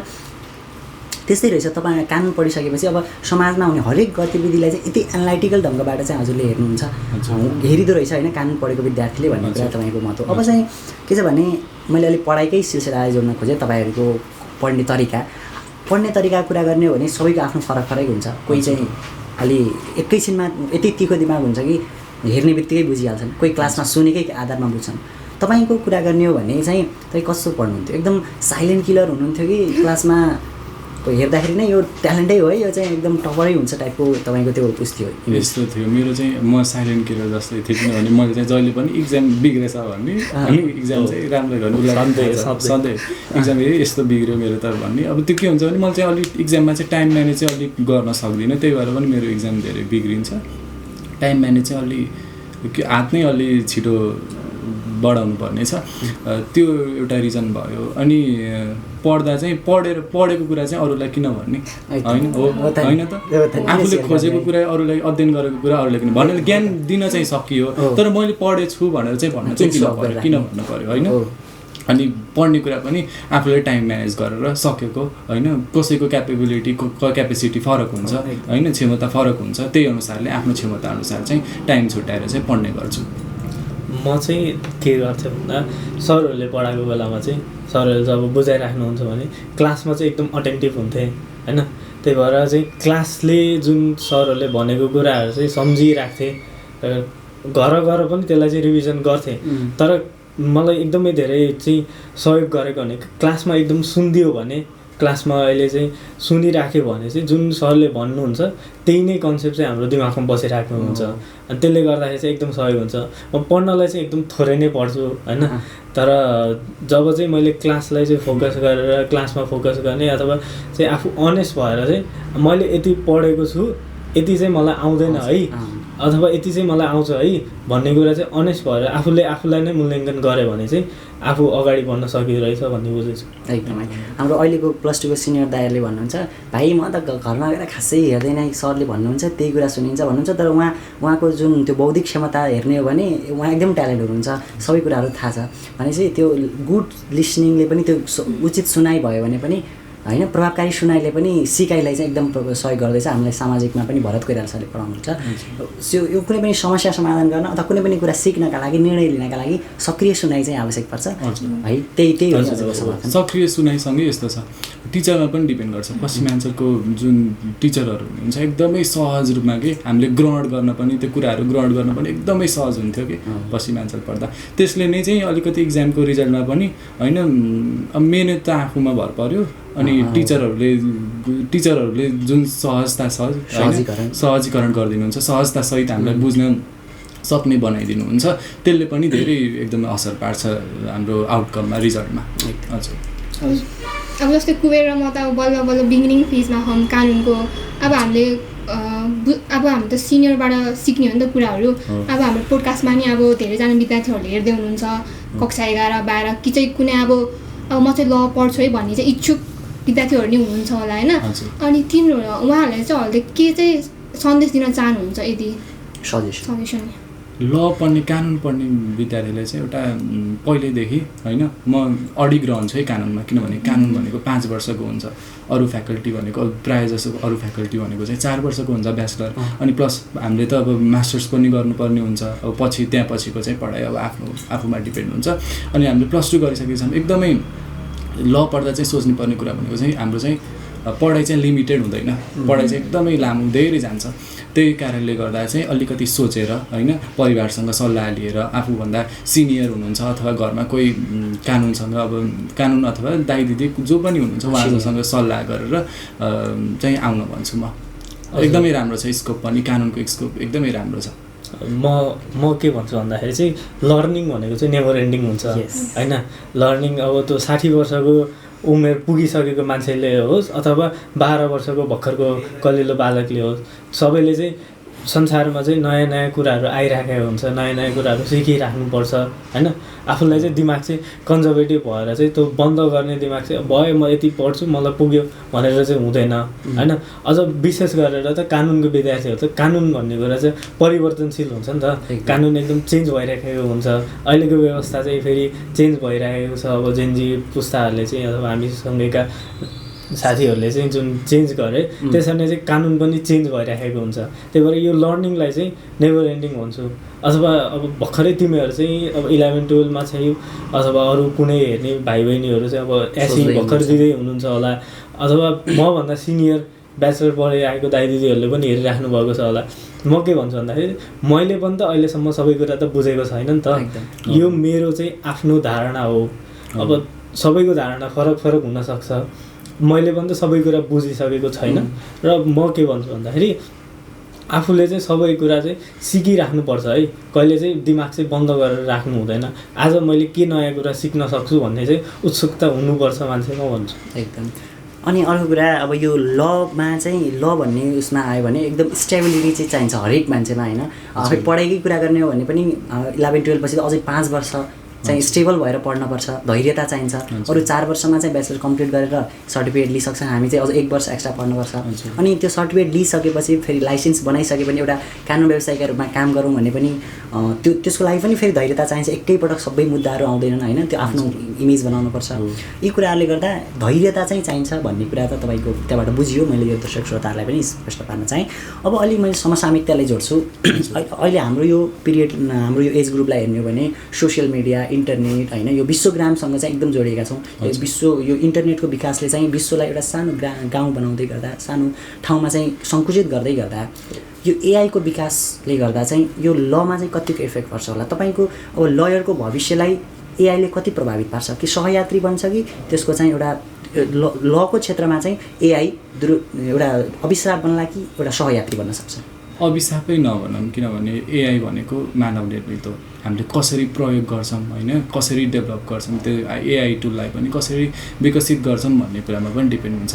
त्यस्तै रहेछ तपाईँ कानुन पढिसकेपछि अब समाजमा हुने हरेक गतिविधिलाई चाहिँ यति एनालाइटिकल ढङ्गबाट चाहिँ हजुरले हेर्नुहुन्छ हेरिदो रहेछ होइन कानुन पढेको विद्यार्थीले भन्ने कुरा तपाईँको महत्त्व अब चाहिँ के छ भने मैले अलिक पढाइकै सिलसिलालाई जोड्न खोजेँ तपाईँहरूको पढ्ने तरिका कुरा गर्ने हो भने सबैको आफ्नो फरक फरक हुन्छ कोही चाहिँ अलि एकैछिनमा यति तिखो दिमाग हुन्छ कि हेर्ने बित्तिकै बुझिहाल्छन् कोही क्लासमा सुनेकै आधारमा बुझ्छन् तपाईँको कुरा गर्ने हो भने चाहिँ तपाईँ कस्तो पढ्नुहुन्थ्यो एकदम साइलेन्ट किलर हुनुहुन्थ्यो कि क्लासमा हेर्दाखेरि नै यो ट्यालेन्टै हो है यो चाहिँ एकदम टपरै हुन्छ टाइपको तपाईँको त्यो उस थियो यस्तो थियो मेरो चाहिँ म साइलेन्ट किलर जस्तै थिएँ किनभने मैले चाहिँ जहिले पनि इक्जाम बिग्रेछ भन्ने अनि इक्जाम चाहिँ राम्रो गर्ने सधैँ इक्जाम यस्तो बिग्रियो मेरो त भन्ने अब त्यो के हुन्छ भने मैले चाहिँ अलिक इक्जाममा चाहिँ टाइम म्यानेज चाहिँ अलिक गर्न सक्दिनँ त्यही भएर पनि मेरो इक्जाम धेरै बिग्रिन्छ टाइम म्यानेज चाहिँ अलि हात नै अलि छिटो बढाउनु पर्ने छ त्यो एउटा रिजन भयो अनि पढ्दा चाहिँ पढेको कुरा चाहिँ अरूलाई किन भन्ने होइन हो होइन त आफूले खोजेको कुरा अरूलाई अध्ययन गरेको कुरा अरूलाई किन भनेर ज्ञान दिन चाहिँ सकियो तर मैले पढेछु भनेर चाहिँ भन्न चाहिँ किन भन्नु पऱ्यो होइन अनि पढ्ने कुरा पनि आफूले टाइम म्यानेज गरेर सकेको होइन कसैको क्यापेसिटी फरक हुन्छ होइन क्षमता फरक हुन्छ त्यही अनुसारले आफ्नो क्षमता अनुसार चाहिँ टाइम छुट्याएर चाहिँ पढ्ने गर्छु म चाहिँ के गर्थेँ भन्दा सरहरूले पढाएको बेलामा चाहिँ सरहरूले जब बुझाइराख्नुहुन्छ भने क्लासमा चाहिँ एकदम अटेन्टिभ हुन्थेँ होइन त्यही भएर चाहिँ क्लासले जुन सरहरूले भनेको कुराहरू चाहिँ सम्झिराख्थेँ घर गएर पनि त्यसलाई चाहिँ रिभिजन गर्थेँ तर मलाई एकदमै धेरै चाहिँ सहयोग गरेको भने क्लासमा एकदम सुनिदियो भने क्लासमा अहिले चाहिँ सुनिराख्यो भने चाहिँ जुन सरले भन्नुहुन्छ त्यही नै कन्सेप्ट चाहिँ हाम्रो दिमागमा बसिराख्नु हुन्छ अनि त्यसले गर्दाखेरि चाहिँ एकदम सहयोग हुन्छ म पढ्नलाई चाहिँ एकदम थोरै नै पढ्छु होइन तर जब चाहिँ मैले क्लासलाई चाहिँ फोकस गरेर क्लासमा फोकस गर्ने अथवा चाहिँ आफू अनेस्ट भएर चाहिँ मैले यति पढेको छु यति चाहिँ मलाई आउँदैन है अथवा यति चाहिँ मलाई आउँछ है भन्ने कुरा चाहिँ अनेस्ट भएर आफूलाई नै मूल्याङ्कन गऱ्यो भने चाहिँ आफू अगाडि बढ्न सकिँदो रहेछ भन्ने बुझेछु एकदमै हाम्रो अहिलेको प्लस टूको सिनियर दाइहरूले भन्नुहुन्छ भाइ म त घरमा गएर खासै हेर्दैन सरले भन्नुहुन्छ त्यही कुरा सुनिन्छ भन्नुहुन्छ तर उहाँको जुन त्यो बौद्धिक क्षमता हेर्ने हो भने उहाँ एकदम ट्यालेन्ट हुनुहुन्छ सबै कुराहरू थाहा छ भनेपछि त्यो गुड लिसनिङले पनि त्यो उचित सुनाइ भयो भने पनि होइन प्रभावकारी सुनाइले पनि सिकाइलाई चाहिँ एकदम सहयोग गर्दैछ हामीलाई सामाजिकमा पनि भरत कोइराला सरले पढाउनुहुन्छ यो कुनै पनि समस्या समाधान गर्न अथवा कुनै पनि कुरा सिक्नका लागि निर्णय लिनका लागि सक्रिय सुनाइ चाहिँ आवश्यक पर्छ है त्यही हो सक्रिय सुनाइसँगै यस्तो छ टिचरमा पनि डिपेन्ड गर्छ पश्चिमाञ्चलको जुन टिचरहरू हुनुहुन्छ एकदमै सहज रूपमा कि हामीले ग्रहण गर्न पनि त्यो कुराहरू ग्रहण गर्न पनि एकदमै सहज हुन्थ्यो कि पश्चिमाञ्चल पढ्दा त्यसले नै चाहिँ अलिकति इक्जामको रिजल्टमा पनि होइन मेहनत त आफूमा भर पर्यो अनि टिचरहरूले जुन सहजीकरण गरिदिनुहुन्छ सहजतासहित हामीलाई बुझ्न सक्ने बनाइदिनुहुन्छ त्यसले पनि धेरै एकदमै असर पार्छ हाम्रो आउटकममा रिजल्टमा हजुर अब जस्तै कुबेर र म त बल्ल बिगिनिङ फेजमा हम कानुनको अब हामीले त सिनियरबाट सिक्ने हो नि त कुराहरू अब हाम्रो पोडकास्टमा नि अब धेरैजना विद्यार्थीहरूले हेर्दै हुनुहुन्छ कक्षा 11-12 कि चाहिँ कुनै अब म चाहिँ ल पढ्छु है भन्ने चाहिँ इच्छुक विद्यार्थीहरू नि हुनुहुन्छ होला होइन अनि उहाँहरूलाई चाहिँ के चाहिँ सन्देश दिन चाहनुहुन्छ यदि सजेसन ल पढ्ने कानुन पढ्ने विद्यार्थीले चाहिँ एउटा पहिल्यैदेखि होइन म अडिग रहन्छु है कानुनमा, किनभने कानुन भनेको 5 वर्षको हुन्छ, अरू फ्याकल्टी भनेको प्रायः जसो अरू फ्याकल्टी भनेको चाहिँ 4 वर्षको हुन्छ ब्याचलर, अनि प्लस हामीले त अब मास्टर्स पनि गर्नुपर्ने हुन्छ, अब पछि त्यहाँ पछिको चाहिँ पढाइ अब आफूमा डिपेन्ड हुन्छ। अनि हामीले +2 गरिसकेपछि एकदमै ल पढ्दा चाहिँ सोच्नु पर्ने कुरा भनेको चाहिँ हाम्रो चाहिँ पढाइ चाहिँ लिमिटेड हुँदैन, पढाइ चाहिँ एकदमै लामो धेरै जान्छ। त्यही कारणले गर्दा चाहिँ अलिकति सोचेर होइन परिवारसँग सल्लाह लिएर आफूभन्दा सिनियर हुनुहुन्छ अथवा घरमा कोही कानुन अथवा दाइ दिदी जो पनि हुनुहुन्छ उहाँहरूसँग सल्लाह गरेर चाहिँ आउन भन्छु म। एकदमै राम्रो छ स्कोप पनि, कानुनको स्कोप एकदमै राम्रो छ। म के भन्छु भन्दाखेरि चाहिँ लर्निङ भनेको चाहिँ नेभर एन्डिङ हुन्छ होइन। लर्निङ अब त्यो 60 वर्षको उमेर पुगिसकेको मान्छेले होस् अथवा 12 वर्षको भर्खरको कलिलो बालकले होस्, सबैले चाहिँ संसारमा चाहिँ नयाँ नयाँ कुराहरू आइराखेको हुन्छ, नयाँ नयाँ कुराहरू सिकिराख्नुपर्छ होइन। आफूलाई चाहिँ दिमाग चाहिँ कन्जर्भेटिभ भएर चाहिँ त्यो बन्द गर्ने दिमाग चाहिँ भयो म यति पढ्छु मलाई पुग्यो भनेर चाहिँ हुँदैन होइन। अझ विशेष गरेर त कानुनको विद्यार्थीहरू त कानुन भन्ने कुरा चाहिँ परिवर्तनशील हुन्छ नि त, कानुन एकदम चेन्ज भइराखेको हुन्छ। अहिलेको व्यवस्था चाहिँ फेरि चेन्ज भइरहेको छ। अब जेनजी पुस्ताहरूले चाहिँ अथवा हामीसँगैका साथीहरूले चाहिँ जुन चेन्ज गरे त्यसरी नै चाहिँ कानुन पनि चेन्ज भइराखेको हुन्छ। त्यही भएर यो लर्निङलाई चाहिँ नेभर एन्डिङ भन्छु। अथवा अब भर्खरै तिमीहरू चाहिँ अब 11-12मा चाहिँ अथवा अरू कुनै हेर्ने भाइ बहिनीहरू चाहिँ अब एसई भर्खर दिँदै हुनुहुन्छ होला, अथवा मभन्दा सिनियर ब्याचलर पढिरहेको दाइ दिदीहरूले पनि हेरिराख्नु भएको छ होला। म के भन्छु भन्दाखेरि मैले पनि त अहिलेसम्म सबै कुरा त बुझेको छैन नि त, यो मेरो चाहिँ आफ्नो धारणा हो। अब सबैको धारणा फरक फरक हुनसक्छ, मैले पनि त सबै कुरा बुझिसकेको छैन। र म के भन्छु भन्दाखेरि आफूले चाहिँ सबै कुरा चाहिँ सिकिराख्नुपर्छ है, कहिले चाहिँ दिमाग चाहिँ बन्द गरेर राख्नु हुँदैन। आज मैले के नयाँ कुरा सिक्न सक्छु भन्ने चाहिँ उत्सुकता हुनुपर्छ मान्छेमा भन्छु एकदम। अनि अर्को कुरा अब यो लमा चाहिँ ल भन्ने उसमा आयो भने एकदम स्टेबिलिटी चाहिँ चाहिन्छ हरेक मान्छेमा होइन। खै पढाइकै कुरा गर्ने हो भने पनि 11-12 पछि त अझै 5 वर्ष चाहिँ स्टेबल भएर पढ्नुपर्छ, धैर्यता चाहिन्छ। अरू 4 वर्षमा चाहिँ ब्याचलर कम्प्लिट गरेर सर्टिफिकेट लिइसक्छ, हामी चाहिँ अझ 1 वर्ष एक्स्ट्रा पढ्नुपर्छ। अनि त्यो सर्टिफिकेट लिइसकेपछि फेरि लाइसेन्स बनाइसके पनि एउटा कानुन व्यवसायीका रूपमा काम गरौँ भने पनि त्यसको लागि पनि फेरि धैर्यता चाहिन्छ। एकैपटक सबै मुद्दाहरू आउँदैनन् होइन, त्यो आफ्नो इमेज बनाउनुपर्छ। यी कुराहरूले गर्दा धैर्यता चाहिँ चाहिन्छ भन्ने कुरा त तपाईँको त्यहाँबाट बुझियो। मैले यो दर्शक श्रोताहरूलाई पनि स्पष्ट पार्न चाहेँ। अब अलि मैले समसामयिकतालाई जोड्छु। अहिले हाम्रो यो पिरियड, हाम्रो यो एज ग्रुपलाई हेर्ने हो भने सोसियल मिडिया, इन्टरनेट होइन, यो विश्वग्रामसँग चाहिँ एकदम जोडिएका छौँ। यो इन्टरनेटको विकासले चाहिँ विश्वलाई एउटा सानो गाउँ बनाउँदै गर्दा, सानो ठाउँमा चाहिँ सङ्कुचित गर्दै गर्दा यो एआईको विकासले गर्दा चाहिँ यो लमा चाहिँ कतिको इफेक्ट पर्छ होला तपाईँको? अब लयरको भविष्यलाई एआईले कति प्रभावित पार्छ? कि सहयात्री बन्छ कि त्यसको चाहिँ एउटा लको क्षेत्रमा चाहिँ एआई एउटा अभिशाप बन्ला कि एउटा सहयात्री बन्न सक्छ? अभिशापै नभनौँ, किनभने एआई भनेको मानव निर्मित हो। हामीले कसरी प्रयोग गर्छौँ होइन, कसरी डेभलप गर्छौँ, त्यो एआई टुललाई पनि कसरी विकसित गर्छौँ भन्ने कुरामा पनि डिपेन्ड हुन्छ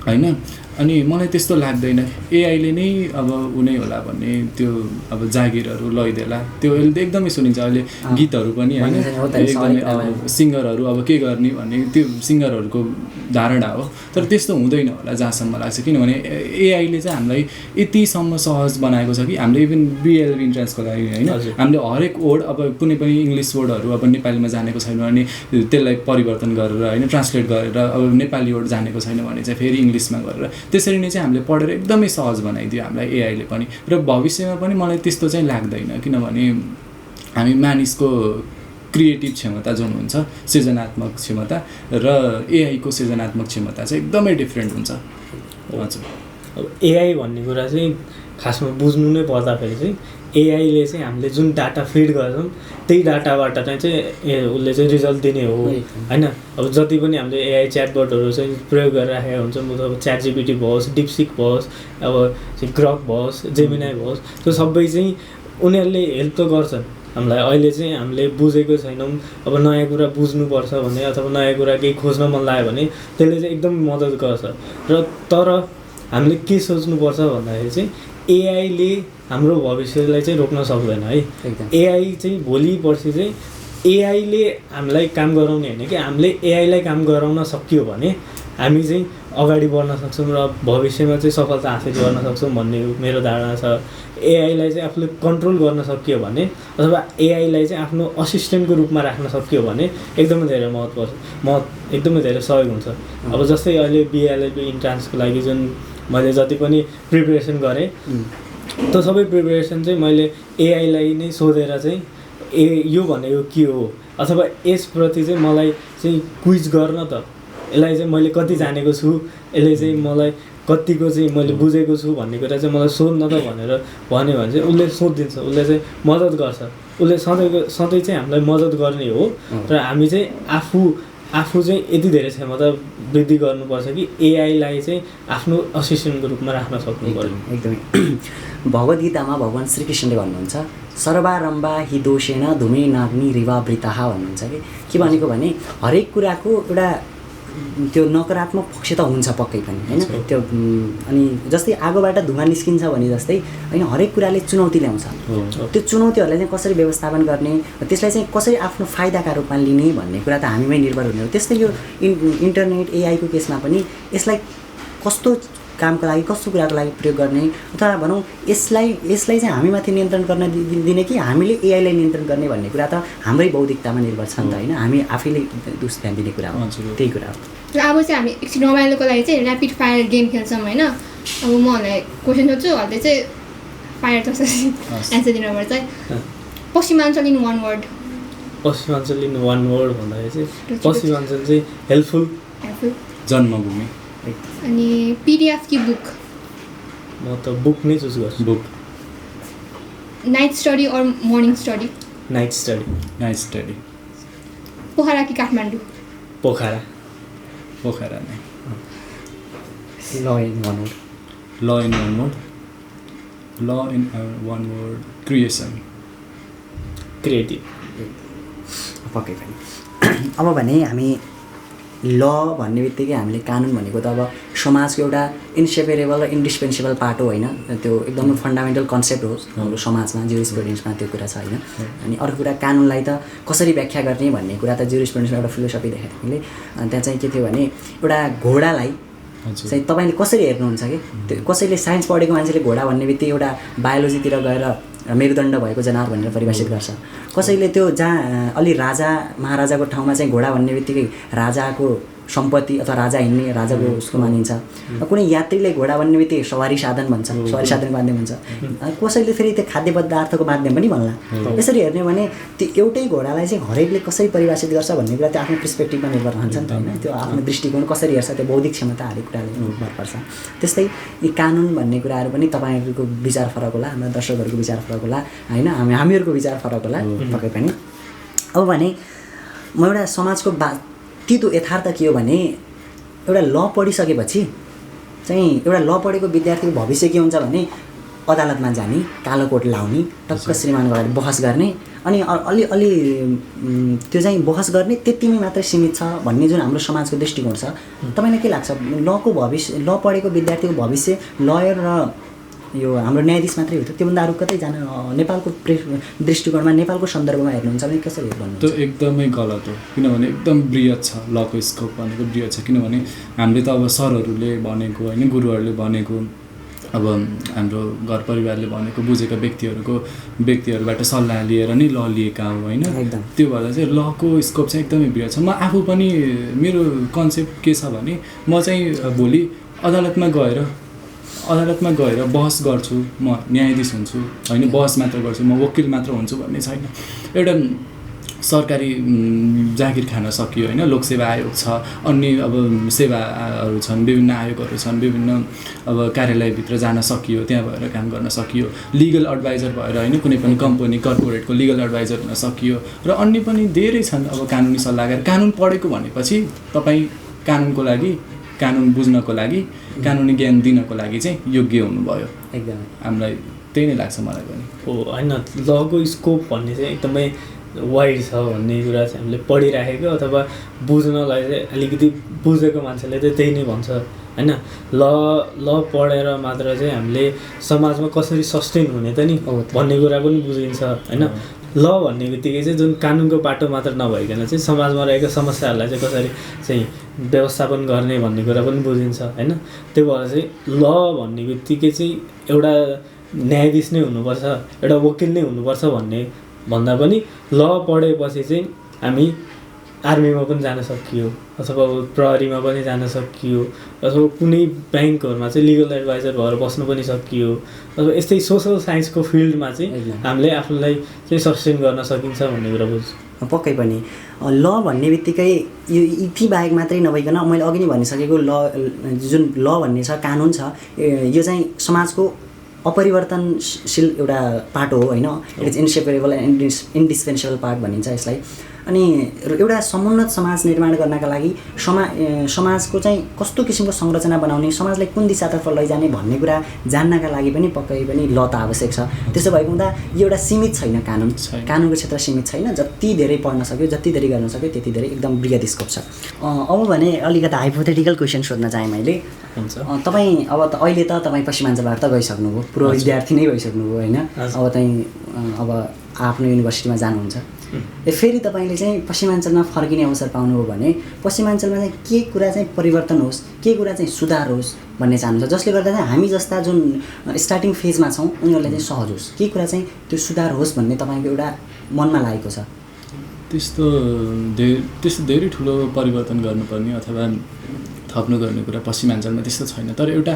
होइन। अनि मलाई त्यस्तो लाग्दैन एआईले नै अब उनी होला भन्ने त्यो अब जागिरहरू लैदेला, त्यो एकदमै सुनिन्छ। अहिले गीतहरू पनि होइन एकदमै अब सिङ्गरहरू अब के गर्ने भन्ने त्यो सिङ्गरहरूको धारणा हो, तर त्यस्तो हुँदैन होला जहाँसम्म लाग्छ। किनभने एआईले चाहिँ हामीलाई यतिसम्म सहज बनाएको छ कि हामीले इभन बिएलबी इन्ट्रान्सको लागि होइन, हामीले हरेक वर्ड अब कुनै पनि इङ्ग्लिस वर्डहरू अब नेपालीमा जानेको छैन भने त्यसलाई परिवर्तन गरेर होइन ट्रान्सलेट गरेर अब नेपाली वर्ड जानेको छैन भने चाहिँ फेरि इङ्ग्लिसमा गरेर त्यसरी नै चाहिँ हामीले पढेर एकदमै सहज बनाइदियो हामीलाई एआईले पनि। र भविष्यमा पनि मलाई त्यस्तो चाहिँ लाग्दैन, किनभने हामी मानिसको क्रिएटिभ क्षमता जुन हुन्छ, सृजनात्मक क्षमता र एआईको सृजनात्मक क्षमता चाहिँ एकदमै डिफ्रेन्ट हुन्छ। हजुर, अब एआई भन्ने कुरा चाहिँ खासमा बुझ्नु नै पर्दाखेरि चाहिँ एआईले चाहिँ हामीले जुन डाटा फिड गर्छौँ त्यही डाटाबाट चाहिँ उसले चाहिँ रिजल्ट दिने हो होइन। अब जति पनि हामीले एआई च्याटबटहरू चाहिँ प्रयोग गरिराखेका हुन्छौँ, मतलब च्याट जिपिटी भओस्, डिपसिक भओस्, अब ग्रक भओस्, जेमिनाई भओस्, त्यो सबै चाहिँ उनीहरूले हेल्प त गर्छन् हामीलाई। अहिले चाहिँ हामीले बुझेको छैनौँ, अब नयाँ कुरा बुझ्नुपर्छ भने अथवा नयाँ कुरा केही खोज्न मन लाग्यो भने त्यसले चाहिँ एकदम मद्दत गर्छ। र तर हामीले के सोच्नुपर्छ भन्दाखेरि चाहिँ एआईले हाम्रो भविष्यलाई चाहिँ रोक्न सक्दैन है। एआई चाहिँ भोलि पर्सि चाहिँ एआईले हामीलाई काम गराउने होइन कि हामीले एआईलाई काम गराउन सक्यो भने हामी चाहिँ अगाडि बढ्न सक्छौँ र भविष्यमा चाहिँ सफलता हासिल गर्न सक्छौँ भन्ने मेरो धारणा छ। एआईलाई चाहिँ आफूले कन्ट्रोल गर्न सकियो भने अथवा एआईलाई चाहिँ आफ्नो असिस्टेन्टको रूपमा राख्न सकियो भने एकदमै धेरै एकदमै धेरै सहयोग हुन्छ। अब जस्तै अहिले बिएलएपी इन्ट्रान्सको लागि जुन मैले जति पनि प्रिपरेसन गरेँ त्यो सबै प्रिपरेसन चाहिँ मैले एआईलाई नै सोधेर चाहिँ यो भनेको के हो अथवा यसप्रति चाहिँ मलाई चाहिँ क्विज गर्न त यसलाई चाहिँ मैले कति जानेको छु, यसले चाहिँ मलाई कतिको चाहिँ मैले बुझेको छु भन्ने कुरा चाहिँ मलाई सोध्न त भनेर भन्यो भने चाहिँ उसले सोधिदिन्छ, उसले चाहिँ मद्दत गर्छ। उसले सधैँ चाहिँ हामीलाई मद्दत गर्ने हो र हामी चाहिँ आफू चाहिँ यति धेरै क्षमता वृद्धि गर्नुपर्छ कि एआईलाई चाहिँ आफ्नो असिस्टेन्टको रूपमा राख्न सक्नु पर्यो। एकदमै भगवद्गीतामा भगवान् श्रीकृष्णले भन्नुहुन्छ सर्वारम्भा हि दोषेण धुमे नाग्नि रिवावृताः भन्नुहुन्छ के भनेको भने हरेक कुराको एउटा त्यो नकारात्मक पक्ष त हुन्छ पक्कै पनि हैन। त्यो अनि जस्तै आगोबाट धुवा निस्किन्छ भने जस्तै हैन हरेक कुराले चुनौती ल्याउँछ। त्यो चुनौतीहरूलाई चाहिँ कसरी व्यवस्थापन गर्ने, त्यसलाई चाहिँ कसरी आफ्नो फाइदाका रूपमा लिने भन्ने कुरा त हामीमै निर्भर हुने हो। त्यस्तै यो इन्टरनेट एआईको केसमा पनि यसलाई कस्तो कामको लागि कस्तो कुराको लागि प्रयोग गर्ने अथवा भनौँ यसलाई चाहिँ हामीमाथि नियन्त्रण गर्न दिने कि हामीले एआईलाई नियन्त्रण गर्ने भन्ने कुरा त हाम्रै बौद्धिकतामा निर्भर छ नि त हैन। हामी आफैले दोष ध्यान दिने कुरा हो, त्यही कुरा हो। र अब चाहिँ हामी एकछिन रमाइलोको लागि चाहिँ ऱ्यापिड फायर गेम खेल्छौँ होइन। अब म हल्लाई क्वेसन सोध्छु, हल्दै चाहिँ फायर तसरी एन्सर दिनुपर्छ है। Pashchimanchal in one word. Pashchimanchal in one word भन्दाखेरि चाहिँ पश्चिमाञ्चल चाहिँ हेल्पफुल। जन्मभूमि। अनि पिडिएफ कि बुक? म त बुक नै चुज गर्छु। Book. Night study or morning study? Night study. Night study. Pokhara कि काठमाडौँ? पोखरा। पोखरा नै। ल इन वान वर्ड। ल इन वान वर्ड। ल in one word creation. Creative. पक्कै पनि। अब भने हामी ल भन्ने बित्तिकै हामीले कानुन भनेको त अब समाजको एउटा इन्सेपरेबल र इन्डिस्पेन्सेबल पार्ट हो होइन। त्यो एकदमै फन्डामेन्टल कन्सेप्ट हो हाम्रो समाजमा, जुरिस्प्रुडेन्समा त्यो कुरा छ होइन। अनि अर्को कुरा कानुनलाई त कसरी व्याख्या गर्ने भन्ने कुरा त जुरिस्प्रुडेन्समा एउटा फिलोसफी देखाएको थिएँ मैले। त्यहाँ चाहिँ के थियो भने एउटा घोडालाई चाहिँ तपाईँले कसरी हेर्नुहुन्छ कि त्यो कसैले साइन्स पढेको मान्छेले घोडा भन्ने बित्तिकै एउटा बायोलोजीतिर गएर मेरुदण्ड भएको जनावर भनेर परिभाषित गर्छ। कसैले त्यो जहाँ अलि राजा महाराजाको ठाउँमा चाहिँ घोडा भन्ने बित्तिकै राजाको सम्पत्ति अथवा राजा हिँड्ने राजाको उसको मानिन्छ। कुनै यात्रीले घोडा भन्ने बित्तिकै सवारी साधन भन्छ, सवारी साधनको माध्यम भन्छ। कसैले फेरि त्यो खाद्य पदार्थको माध्यम पनि भन्ला। यसरी हेर्ने भने त्यो एउटै घोडालाई चाहिँ हरेकले कसरी परिभाषित गर्छ भन्ने कुरा त्यो आफ्नो पर्सपेक्टिभमा निर्भर रहन्छ नि त होइन। त्यो आफ्नो दृष्टिकोण कसरी हेर्छ, त्यो बौद्धिक क्षमता हरेक कुराले निर्भर पर्छ। त्यस्तै यी कानुन भन्ने कुराहरू पनि तपाईँहरूको विचार फरक होला, हाम्रा दर्शकहरूको विचार फरक होला होइन, हामीहरूको विचार फरक होला पक्कै पनि। अब भने म एउटा समाजको तितो यथार्थ के हो भने एउटा ल पढिसकेपछि चाहिँ एउटा ल पढेको विद्यार्थीको भविष्य के हुन्छ भने अदालतमा जाने, कालो कोट लाउने, टक्क श्रीमानको अगाडि बहस गर्ने अनि अलि त्यो चाहिँ बहस गर्ने त्यतिमै मात्रै सीमित छ भन्ने जुन हाम्रो समाजको दृष्टिकोण छ। तपाईँलाई के लाग्छ लको भविष्य, ल पढेको विद्यार्थीको भविष्य लयर र यो हाम्रो न्यायाधीश मात्रै हो त? त्योभन्दा अरू कतै जान नेपालको दृष्टिकोणमा नेपालको सन्दर्भमा हेर्नुहुन्छ भने कसरी हेर्नुहुन्छ? त्यो एकदमै गलत हो, किनभने एकदम बृहत छ लको स्कोप भनेको बृहत छ। किनभने हामीले त अब सरहरूले भनेको होइन, गुरुहरूले भनेको, अब हाम्रो घर परिवारले भनेको बुझेका व्यक्तिहरूबाट सल्लाह लिएर नै ल लिएका हौँ होइन। त्यो भएर चाहिँ लको स्कोप चाहिँ एकदमै बृहत छ। म आफू पनि मेरो कन्सेप्ट के छ भने म चाहिँ भोलि अदालतमा गएर बहस गर्छु, म न्यायाधीश हुन्छु होइन, बहस मात्र गर्छु, म वकिल मात्र हुन्छु भन्ने छैन। एउटा सरकारी जागिर खान सकियो होइन, लोकसेवा आयोग छ, अन्य अब सेवाहरू छन्, विभिन्न आयोगहरू छन्, विभिन्न अब कार्यालयभित्र जान सकियो, त्यहाँ भएर काम गर्न सकियो, लिगल एडभाइजर भएर होइन कुनै पनि कम्पनी कर्पोरेटको लिगल एडभाइजर हुन सकियो र अन्य पनि धेरै छन्। अब कानुनी सल्लाहकार, कानुन पढेको भनेपछि तपाईँ कानुनको लागि, कानुन बुझ्नको लागि, कानुनी ज्ञान दिनको लागि चाहिँ योग्य हुनुभयो। एकदमै हामीलाई त्यही नै लाग्छ मलाई पनि। हो होइन, लको स्कोप भन्ने चाहिँ एकदमै वाइड छ भन्ने कुरा चाहिँ हामीले पढिराखेको अथवा बुझ्नलाई चाहिँ अलिकति बुझेको मान्छेले चाहिँ त्यही नै भन्छ होइन। ल पढेर मात्र चाहिँ हामीले समाजमा कसरी सस्टेन हुने त नि भन्ने कुरा पनि बुझिन्छ होइन। ल भन्ने बित्तिकै चाहिँ जुन कानुनको बाटो मात्र नभइकन चाहिँ समाजमा रहेका समस्याहरूलाई चाहिँ कसरी चाहिँ व्यवस्थापन गर्ने भन्ने कुरा पनि बुझिन्छ होइन। त्यो भएर चाहिँ ल भन्ने बित्तिकै चाहिँ एउटा न्यायाधीश नै हुनुपर्छ, एउटा वकिल नै हुनुपर्छ भन्ने भन्दा पनि ल पढेपछि चाहिँ हामी आर्मीमा पनि जान सकियो अथवा प्रहरीमा पनि जान सकियो अथवा कुनै ब्याङ्कहरूमा चाहिँ लिगल एडभाइजर भएर बस्नु पनि सकियो अथवा यस्तै सोसल साइन्सको फिल्डमा चाहिँ हामीले आफूलाई चाहिँ सस्टेन गर्न सकिन्छ भन्ने कुरा बुझ्छु। पक्कै पनि ल भन्ने बित्तिकै यो यति बाहेक मात्रै नभइकन मैले अघि नै भनिसकेको ल जुन ल भन्ने छ कानुन छ यो चाहिँ समाजको अपरिवर्तनशील एउटा पार्ट हो होइन। It is inseparable and indispensable part भनिन्छ यसलाई। अनि एउटा समुन्नत समाज निर्माण गर्नका लागि समाजको चाहिँ कस्तो किसिमको संरचना बनाउने, समाजलाई कुन दिशातर्फ लैजाने भन्ने कुरा जान्नका लागि पनि पक्कै पनि ल त आवश्यक छ। त्यसो भएको हुँदा यो एउटा सीमित छैन, कानुनको क्षेत्र सीमित छैन। जति धेरै पढ्न सक्यो, जति धेरै गर्न सक्यो त्यति धेरै एकदम बृहत स्कोप छ। अब भने अलिकति हाइपोथेटिकल क्वेसन सोध्न चाहेँ मैले। तपाईँ अब अहिले त तपाईँ पश्चिमाञ्चलबाट त गइसक्नुभयो, पूर्व विद्यार्थी नै भइसक्नुभयो होइन। अब अब आफ्नो युनिभर्सिटीमा जानुहुन्छ, फेरि तपाईँले चाहिँ पश्चिमाञ्चलमा फर्किने अवसर पाउनुभयो भने पश्चिमाञ्चलमा चाहिँ के कुरा चाहिँ परिवर्तन होस्, के कुरा चाहिँ सुधार होस् भन्ने चाहनुहुन्छ, जसले गर्दा चाहिँ हामी जस्ता जुन स्टार्टिङ फेजमा छौँ उनीहरूलाई चाहिँ सहज होस्, के कुरा चाहिँ त्यो सुधार होस् भन्ने तपाईँको एउटा मनमा लागेको छ? त्यस्तो धेरै ठुलो परिवर्तन गर्नुपर्ने अथवा थप्नु गर्ने कुरा पश्चिमाञ्चलमा त्यस्तो छैन। तर एउटा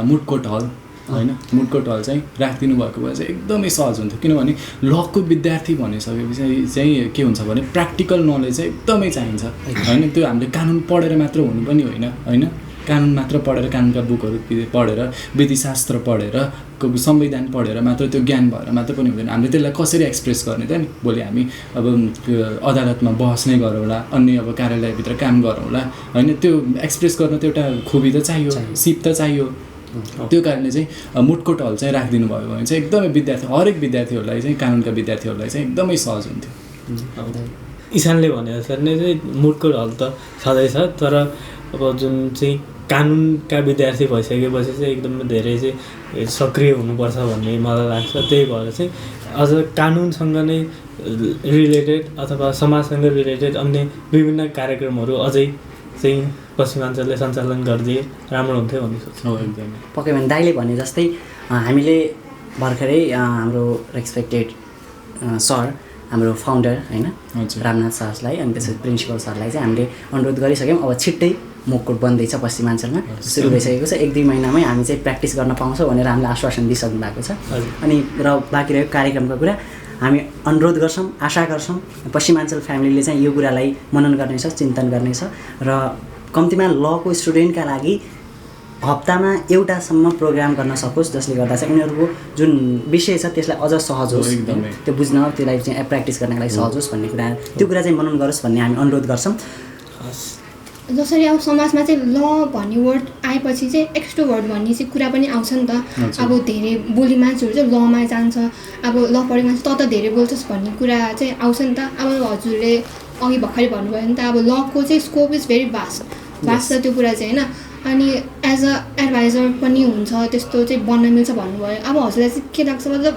मुडकोट हल होइन, मुडकोट हल चाहिँ राखिदिनु भएको भए चाहिँ एकदमै सहज हुन्थ्यो। किनभने लको विद्यार्थी भनिसकेपछि चाहिँ के हुन्छ भने प्र्याक्टिकल नलेज चाहिँ एकदमै चाहिन्छ होइन। त्यो हामीले कानुन पढेर मात्र हुनु पनि होइन, कानुन मात्र पढेर, कानुनका बुकहरू पढेर, विधिशास्त्र पढेर, संविधान पढेर मात्र त्यो ज्ञान भएर मात्र पनि हुँदैन। हामीले त्यसलाई कसरी एक्सप्रेस गर्ने त नि? भोलि हामी अब अदालतमा बहस नै गरौँला, अन्य अब कार्यालयभित्र काम गरौँला होइन, त्यो एक्सप्रेस गर्न त एउटा खुबी त चाहियो, सिप त चाहियो। त्यो कारणले चाहिँ मुडकोट हल चाहिँ राखिदिनु भयो भने चाहिँ एकदमै हरेक विद्यार्थीहरूलाई चाहिँ, कानुनका विद्यार्थीहरूलाई चाहिँ एकदमै सहज हुन्थ्यो। इसानले भने जसरी नै चाहिँ मुडकोट हल त छँदै छ, तर अब जुन चाहिँ कानुनका विद्यार्थी भइसकेपछि चाहिँ एकदमै धेरै चाहिँ सक्रिय हुनुपर्छ भन्ने मलाई लाग्छ। त्यही भएर चाहिँ अझ कानुनसँग नै रिलेटेड अथवा समाजसँग रिलेटेड अन्य विभिन्न कार्यक्रमहरू अझै चाहिँ पश्चिमाञ्चलले सञ्चालन गरिदिए राम्रो हुन्थ्यो भन्ने सोच्छु। एकदमै पक्कै पनि दाइले भने जस्तै हामीले भर्खरै हाम्रो रेस्पेक्टेड सर, हाम्रो फाउन्डर होइन रामनाथ सरलाई अनि त्यसपछि प्रिन्सिपल सरलाई चाहिँ हामीले अनुरोध गरिसक्यौँ। अब छिट्टै मुखकोट बन्दैछ, पश्चिमाञ्चलमा सुरु भइसकेको छ, 1-2 महिनामै हामी चाहिँ प्र्याक्टिस गर्न पाउँछौँ भनेर हामीले आश्वासन दिइसक्नु भएको छ। अनि र बाँकी रहेको कार्यक्रमको कुरा हामी अनुरोध गर्छौँ, आशा गर्छौँ पश्चिमाञ्चल फ्यामिलीले चाहिँ यो कुरालाई मनन गर्नेछ, चिन्तन गर्नेछ र कम्तीमा लको स्टुडेन्टका लागि हप्तामा एउटासम्म प्रोग्राम गर्न सकोस्, जसले गर्दा चाहिँ उनीहरूको जुन विषय छ त्यसलाई अझ सहज होस्, त्यो बुझ्न, त्यसलाई चाहिँ प्र्याक्टिस गर्नको लागि सहज होस् भन्ने कुरा, त्यो कुरा चाहिँ मनन गरोस् भन्ने हामी अनुरोध गर्छौँ। जसरी अब समाजमा चाहिँ ल भन्ने वर्ड आएपछि चाहिँ एक्स्ट्रोभर्ट भन्ने चाहिँ कुरा पनि आउँछ नि त। अब धेरै बोली मान्छेहरू चाहिँ लमा जान्छ, अब ल पढेको मान्छे त धेरै बोल्छस् भन्ने कुरा चाहिँ आउँछ नि त। अब हजुरले अघि भर्खरै भन्नुभयो नि त, अब लको चाहिँ स्कोप इज भेरी भास्ट छ त्यो कुरा चाहिँ होइन। अनि एज अ एडभाइजर पनि हुन्छ, त्यस्तो चाहिँ बन्न मिल्छ भन्नुभयो। अब हजुरलाई चाहिँ के लाग्छ, मतलब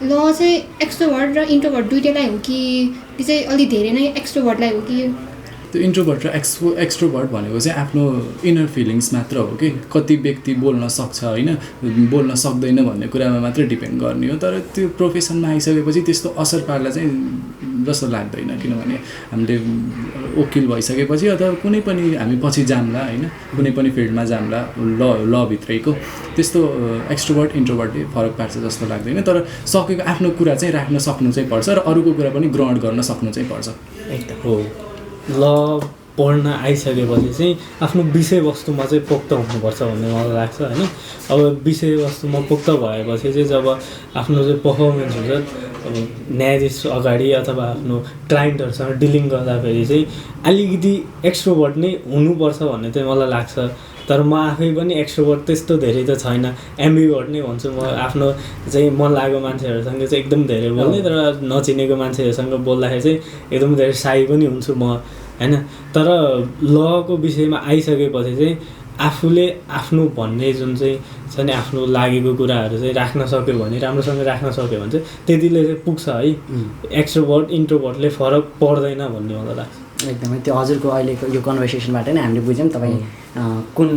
ल चाहिँ एक्स्ट्रोभर्ट र इन्ट्रोभर्ट दुइटैलाई हो कि चाहिँ अलिक धेरै नै एक्स्ट्रोभर्टलाई हो कि? त्यो इन्ट्रोभर्ट र एक्स्ट्रोभर्ट भनेको चाहिँ आफ्नो इनर फिलिङ्स मात्र हो कि कति व्यक्ति बोल्न सक्छ होइन, बोल्न सक्दैन भन्ने कुरामा मात्रै डिपेन्ड गर्ने हो। तर त्यो प्रोफेसनमा आइसकेपछि त्यस्तो असर पार्ला चाहिँ जस्तो लाग्दैन। किनभने हामीले वकिल भइसकेपछि अथवा कुनै पनि हामी पछि जाम्ला होइन, कुनै पनि फिल्डमा जाम्ला ल भित्रैको, त्यस्तो एक्स्ट्रोभर्ट इन्ट्रोभर्टले फरक पार्छ जस्तो लाग्दैन। तर सकेको आफ्नो कुरा चाहिँ राख्न सक्नु चाहिँ पर्छ र अरूको कुरा पनि ग्रहण गर्न सक्नु चाहिँ पर्छ। एकदम हो, ल पढ्न आइसकेपछि चाहिँ आफ्नो विषयवस्तुमा चाहिँ पोख्त हुनुपर्छ भन्ने मलाई लाग्छ होइन। अब विषयवस्तुमा पोख्त भएपछि चाहिँ जब आफ्नो चाहिँ पर्फर्मेन्स हुन्छ, अब न्यायाधीश अगाडि अथवा आफ्नो क्लाइन्टहरूसँग डिलिङ गर्दाखेरि चाहिँ अलिकति एक्स्ट्रोभर्ट नै हुनुपर्छ भन्ने चाहिँ मलाई लाग्छ। तर म आफै पनि एक्स्ट्रोभर्ट त्यस्तो धेरै त छैन, एम्बिभर्ट नै भन्छु म। आफ्नो चाहिँ मन लागेको मान्छेहरूसँग चाहिँ एकदम धेरै बोल्ने, तर नचिनेको मान्छेहरूसँग बोल्दाखेरि चाहिँ एकदम धेरै साई पनि हुन्छु म होइन। तर लको विषयमा आइसकेपछि चाहिँ आफूले आफ्नो भन्ने जुन चाहिँ छ नि, आफ्नो लागेको कुराहरू चाहिँ राख्न सक्यो भने, राम्रोसँग राख्न सक्यो भने चाहिँ त्यतिले चाहिँ पुग्छ है। एक्स्ट्रोभर्ट इन्ट्रोभर्टले फरक पर्दैन भन्ने मलाई लाग्छ। एकदमै त्यो हजुरको अहिलेको यो कन्भर्सेसनबाट नै हामीले बुझ्यौँ तपाईँ कुन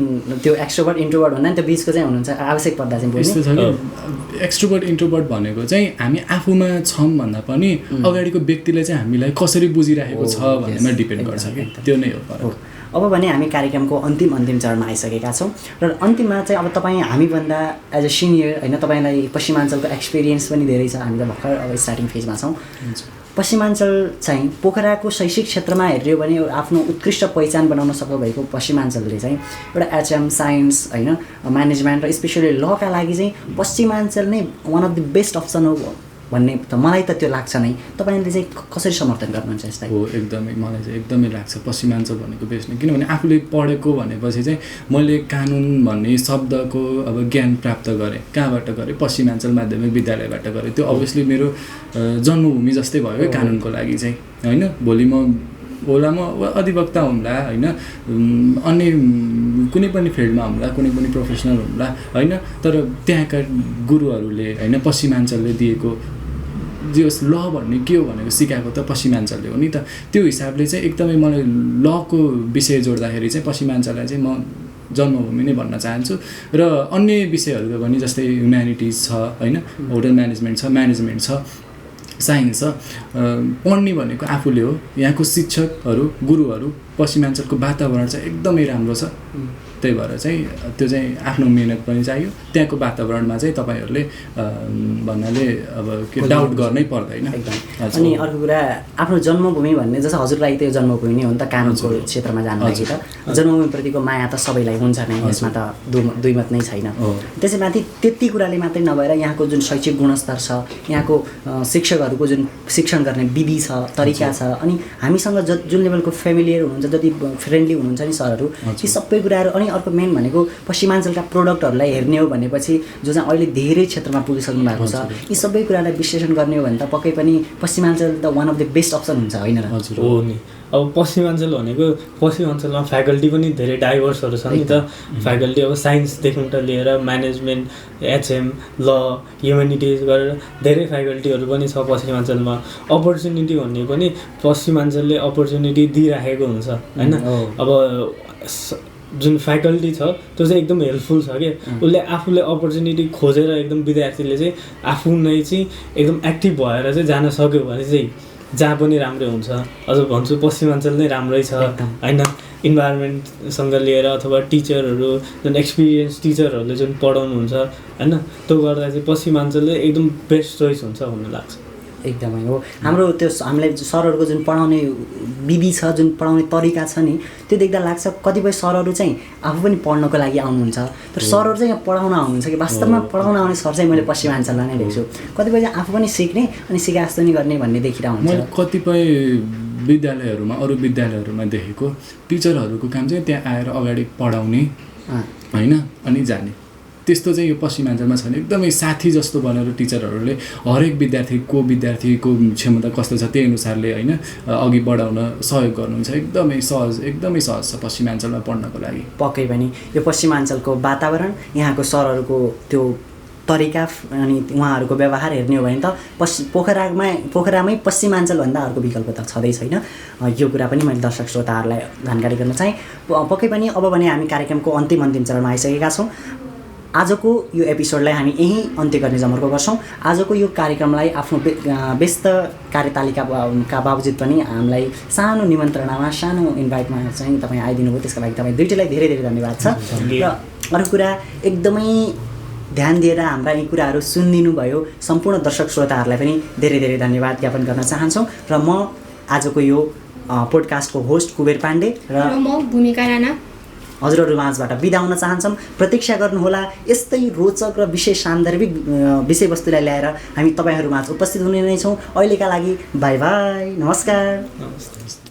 त्यो एक्स्ट्रोभर्ट इन्ट्रोभर्ट भन्दा नि त्यो बिचको चाहिँ हुनुहुन्छ आवश्यक पर्दा चाहिँ यस्तो बुझ्ने छ कि एक्स्ट्रोभर्ट इन्ट्रोभर्ट भनेको चाहिँ हामी आफूमा छौँ भन्दा पनि अगाडिको व्यक्तिले चाहिँ हामीलाई कसरी बुझिराखेको छ भन्नेमा डिपेन्ड गर्छ कि त्यो नै हो फरक। अब भने हामी कार्यक्रमको अन्तिम चरणमा आइसकेका छौँ र अन्तिममा चाहिँ अब तपाईँ हामीभन्दा एज अ सिनियर होइन तपाईँलाई पश्चिमाञ्चलको एक्सपिरियन्स पनि धेरै छ। हामी त भर्खर अब स्टार्टिङ फेजमा छौँ। पश्चिमाञ्चल चाहिँ पोखराको शैक्षिक क्षेत्रमा हेऱ्यो भने आफ्नो उत्कृष्ट पहिचान बनाउन सक्नु भएको पश्चिमाञ्चलले चाहिँ एउटा एचएम साइन्स होइन म्यानेजमेन्ट र स्पेसली लका लागि चाहिँ पश्चिमाञ्चल नै one of the best option हो भन्ने त मलाई त त्यो लाग्छ नै। तपाईँले चाहिँ कसरी समर्थन गर्नुहुन्छ यसलाई? हो एकदमै मलाई चाहिँ एकदमै लाग्छ पश्चिमाञ्चल भनेको बेस्ट नै, किनभने आफूले पढेको भनेपछि चाहिँ मैले कानुन भन्ने शब्दको अब ज्ञान प्राप्त गरेँ। कहाँबाट गरेँ? पश्चिमाञ्चल माध्यमिक विद्यालयबाट गरेँ। त्यो अभियसली मेरो जन्मभूमि जस्तै भयो है कानुनको लागि चाहिँ होइन। भोलि म होला म अधिवक्ता हुम्ला होइन, अन्य कुनै पनि फिल्डमा हुम्ला, कुनै पनि प्रोफेसनल हुम्ला होइन, तर त्यहाँका गुरुहरूले होइन पश्चिमाञ्चलले दिएको जे ल भन्ने के हो भनेको सिकाएको त पश्चिमाञ्चलले हो नि त। त्यो हिसाबले चाहिँ एकदमै मलाई लको विषय जोड्दाखेरि चाहिँ पश्चिमाञ्चललाई चाहिँ म जन्मभूमि नै भन्न चाहन्छु। र अन्य विषयहरूको पनि जस्तै ह्युम्यानिटिज छ होइन, होटल म्यानेजमेन्ट छ, म्यानेजमेन्ट छ, साइन्स छ, पढ्ने भनेको आफूले हो। यहाँको शिक्षकहरू गुरुहरू पश्चिमाञ्चलको वातावरण चाहिँ एकदमै राम्रो छ। त्यही भएर चाहिँ त्यो चाहिँ आफ्नो मिहिनेत पनि चाहियो। त्यहाँको वातावरणमा चाहिँ तपाईँहरूले भन्नाले अब के डाउट गर्नै पर्दैन एकदम। अनि अर्को कुरा आफ्नो जन्मभूमि भन्ने जस्तो हजुरलाई त्यो जन्मभूमि नै हो नि त कानुनको क्षेत्रमा जानु लागि त जन्मभूमिप्रतिको माया त सबैलाई हुन्छ नै, यसमा त दुईमत नै छैन। त्यसैमाथि त्यति कुराले मात्रै नभएर यहाँको जुन शैक्षिक गुणस्तर छ, यहाँको शिक्षकहरूको जुन शिक्षण गर्ने विधि छ, तरिका छ, अनि हामीसँग जुन लेभलको फेमिलियर हुनुहुन्छ, जति फ्रेन्डली हुनुहुन्छ नि सरहरू, यी सबै कुराहरू। अनि अर्को मेन भनेको पश्चिमाञ्चलका प्रोडक्टहरूलाई हेर्ने हो भनेपछि जो चाहिँ अहिले धेरै क्षेत्रमा पुगिसक्नु भएको छ, यी सबै कुरालाई विश्लेषण गर्ने हो भने त पक्कै पनि पश्चिमाञ्चल त one of the best option हुन्छ होइन र? हो नि। अब पश्चिमाञ्चल भनेको पश्चिमाञ्चलमा फ्याकल्टी पनि धेरै डाइभर्सहरू छन् नि त। फ्याकल्टी अब साइन्सदेखि त लिएर म्यानेजमेन्ट, एचएम, ल, ह्युमेनिटिज गरेर धेरै फ्याकल्टीहरू पनि छ पश्चिमाञ्चलमा। अपर्च्युनिटी भन्ने पनि पश्चिमाञ्चलले अपर्च्युनिटी दिइराखेको हुन्छ होइन। अब जुन फ्याकल्टी छ त्यो चाहिँ एकदम हेल्पफुल छ कि उसले आफूले अपर्च्युनिटी खोजेर एकदम विद्यार्थीले चाहिँ आफू नै चाहिँ एकदम एक्टिभ भएर चाहिँ जान सक्यो भने चाहिँ जहाँ पनि राम्रै हुन्छ। अझ भन्छु पश्चिमाञ्चल नै राम्रै छ होइन। इन्भाइरोमेन्टसँग लिएर अथवा टिचरहरू जुन एक्सपिरियन्स टिचरहरूले जुन पढाउनुहुन्छ होइन, त्यो गर्दा चाहिँ पश्चिमाञ्चलले एकदम बेस्ट चोइस हुन्छ भन्ने लाग्छ। एकदमै हो। हाम्रो त्यो हामीलाई सरहरूको जुन पढाउने विधि छ, जुन पढाउने तरिका छ नि, त्यो देख्दा लाग्छ कतिपय सरहरू चाहिँ आफू पनि पढ्नको लागि आउनुहुन्छ, तर सरहरू चाहिँ यहाँ पढाउन आउनुहुन्छ कि वास्तवमा पढाउन आउने सर चाहिँ मैले पश्चिमाञ्चललाई नै देख्छु। कतिपय चाहिँ आफू पनि सिक्ने अनि सिका जस्तो नि गर्ने भन्ने देखिरहेको हुन्छ। मैले कतिपय विद्यालयहरूमा अरू विद्यालयहरूमा देखेको टिचरहरूको काम चाहिँ त्यहाँ आएर अगाडि पढाउने होइन अनि जाने। त्यस्तो चाहिँ यो पश्चिमाञ्चलमा छैन। एकदमै साथी जस्तो बनेर टिचरहरूले हरेक विद्यार्थीको क्षमता कस्तो छ त्यही अनुसारले होइन अघि बढाउन सहयोग गर्नुहुन्छ। एकदमै सहज छ पश्चिमाञ्चलमा पढ्नको लागि। पक्कै पनि यो पश्चिमाञ्चलको वातावरण, यहाँको सरहरूको त्यो तरिका अनि उहाँहरूको व्यवहार हेर्ने हो भने त पोखरामै पश्चिमाञ्चलभन्दा अर्को विकल्प त छँदै छैन। यो कुरा पनि मैले दर्शक श्रोताहरूलाई जानकारी गर्न चाहेँ। पक्कै पनि अब भने हामी कार्यक्रमको अन्तिम चरणमा आइसकेका छौँ। आजको यो एपिसोडलाई हामी यहीँ अन्त्य गर्ने जमर्को गर्छौँ। आजको यो कार्यक्रमलाई आफ्नो व्यस्त कार्यतालिका बावजुद पनि हामीलाई सानो निमन्त्रणामा, सानो इन्भाइटमा चाहिँ तपाईँ आइदिनु भयो, त्यसको लागि तपाईँ दुइटैलाई धेरै धेरै धन्यवाद छ। र अर्को कुरा एकदमै ध्यान दिएर हाम्रा यी कुराहरू सुनिदिनु भयो सम्पूर्ण दर्शक श्रोताहरूलाई पनि धेरै धेरै धन्यवाद ज्ञापन गर्न चाहन्छौँ। र म आजको यो पोडकास्टको होस्ट कुबेर पाण्डे र म भूमिका राणा हजुरहरू माझबाट बिदा हुन चाहन्छौँ। प्रतीक्षा गर्नुहोला यस्तै रोचक र विशेष सान्दर्भिक विषयवस्तुलाई ल्याएर हामी तपाईँहरू माझ उपस्थित हुने नै छौँ। अहिलेका लागि बाई बाई, नमस्कार।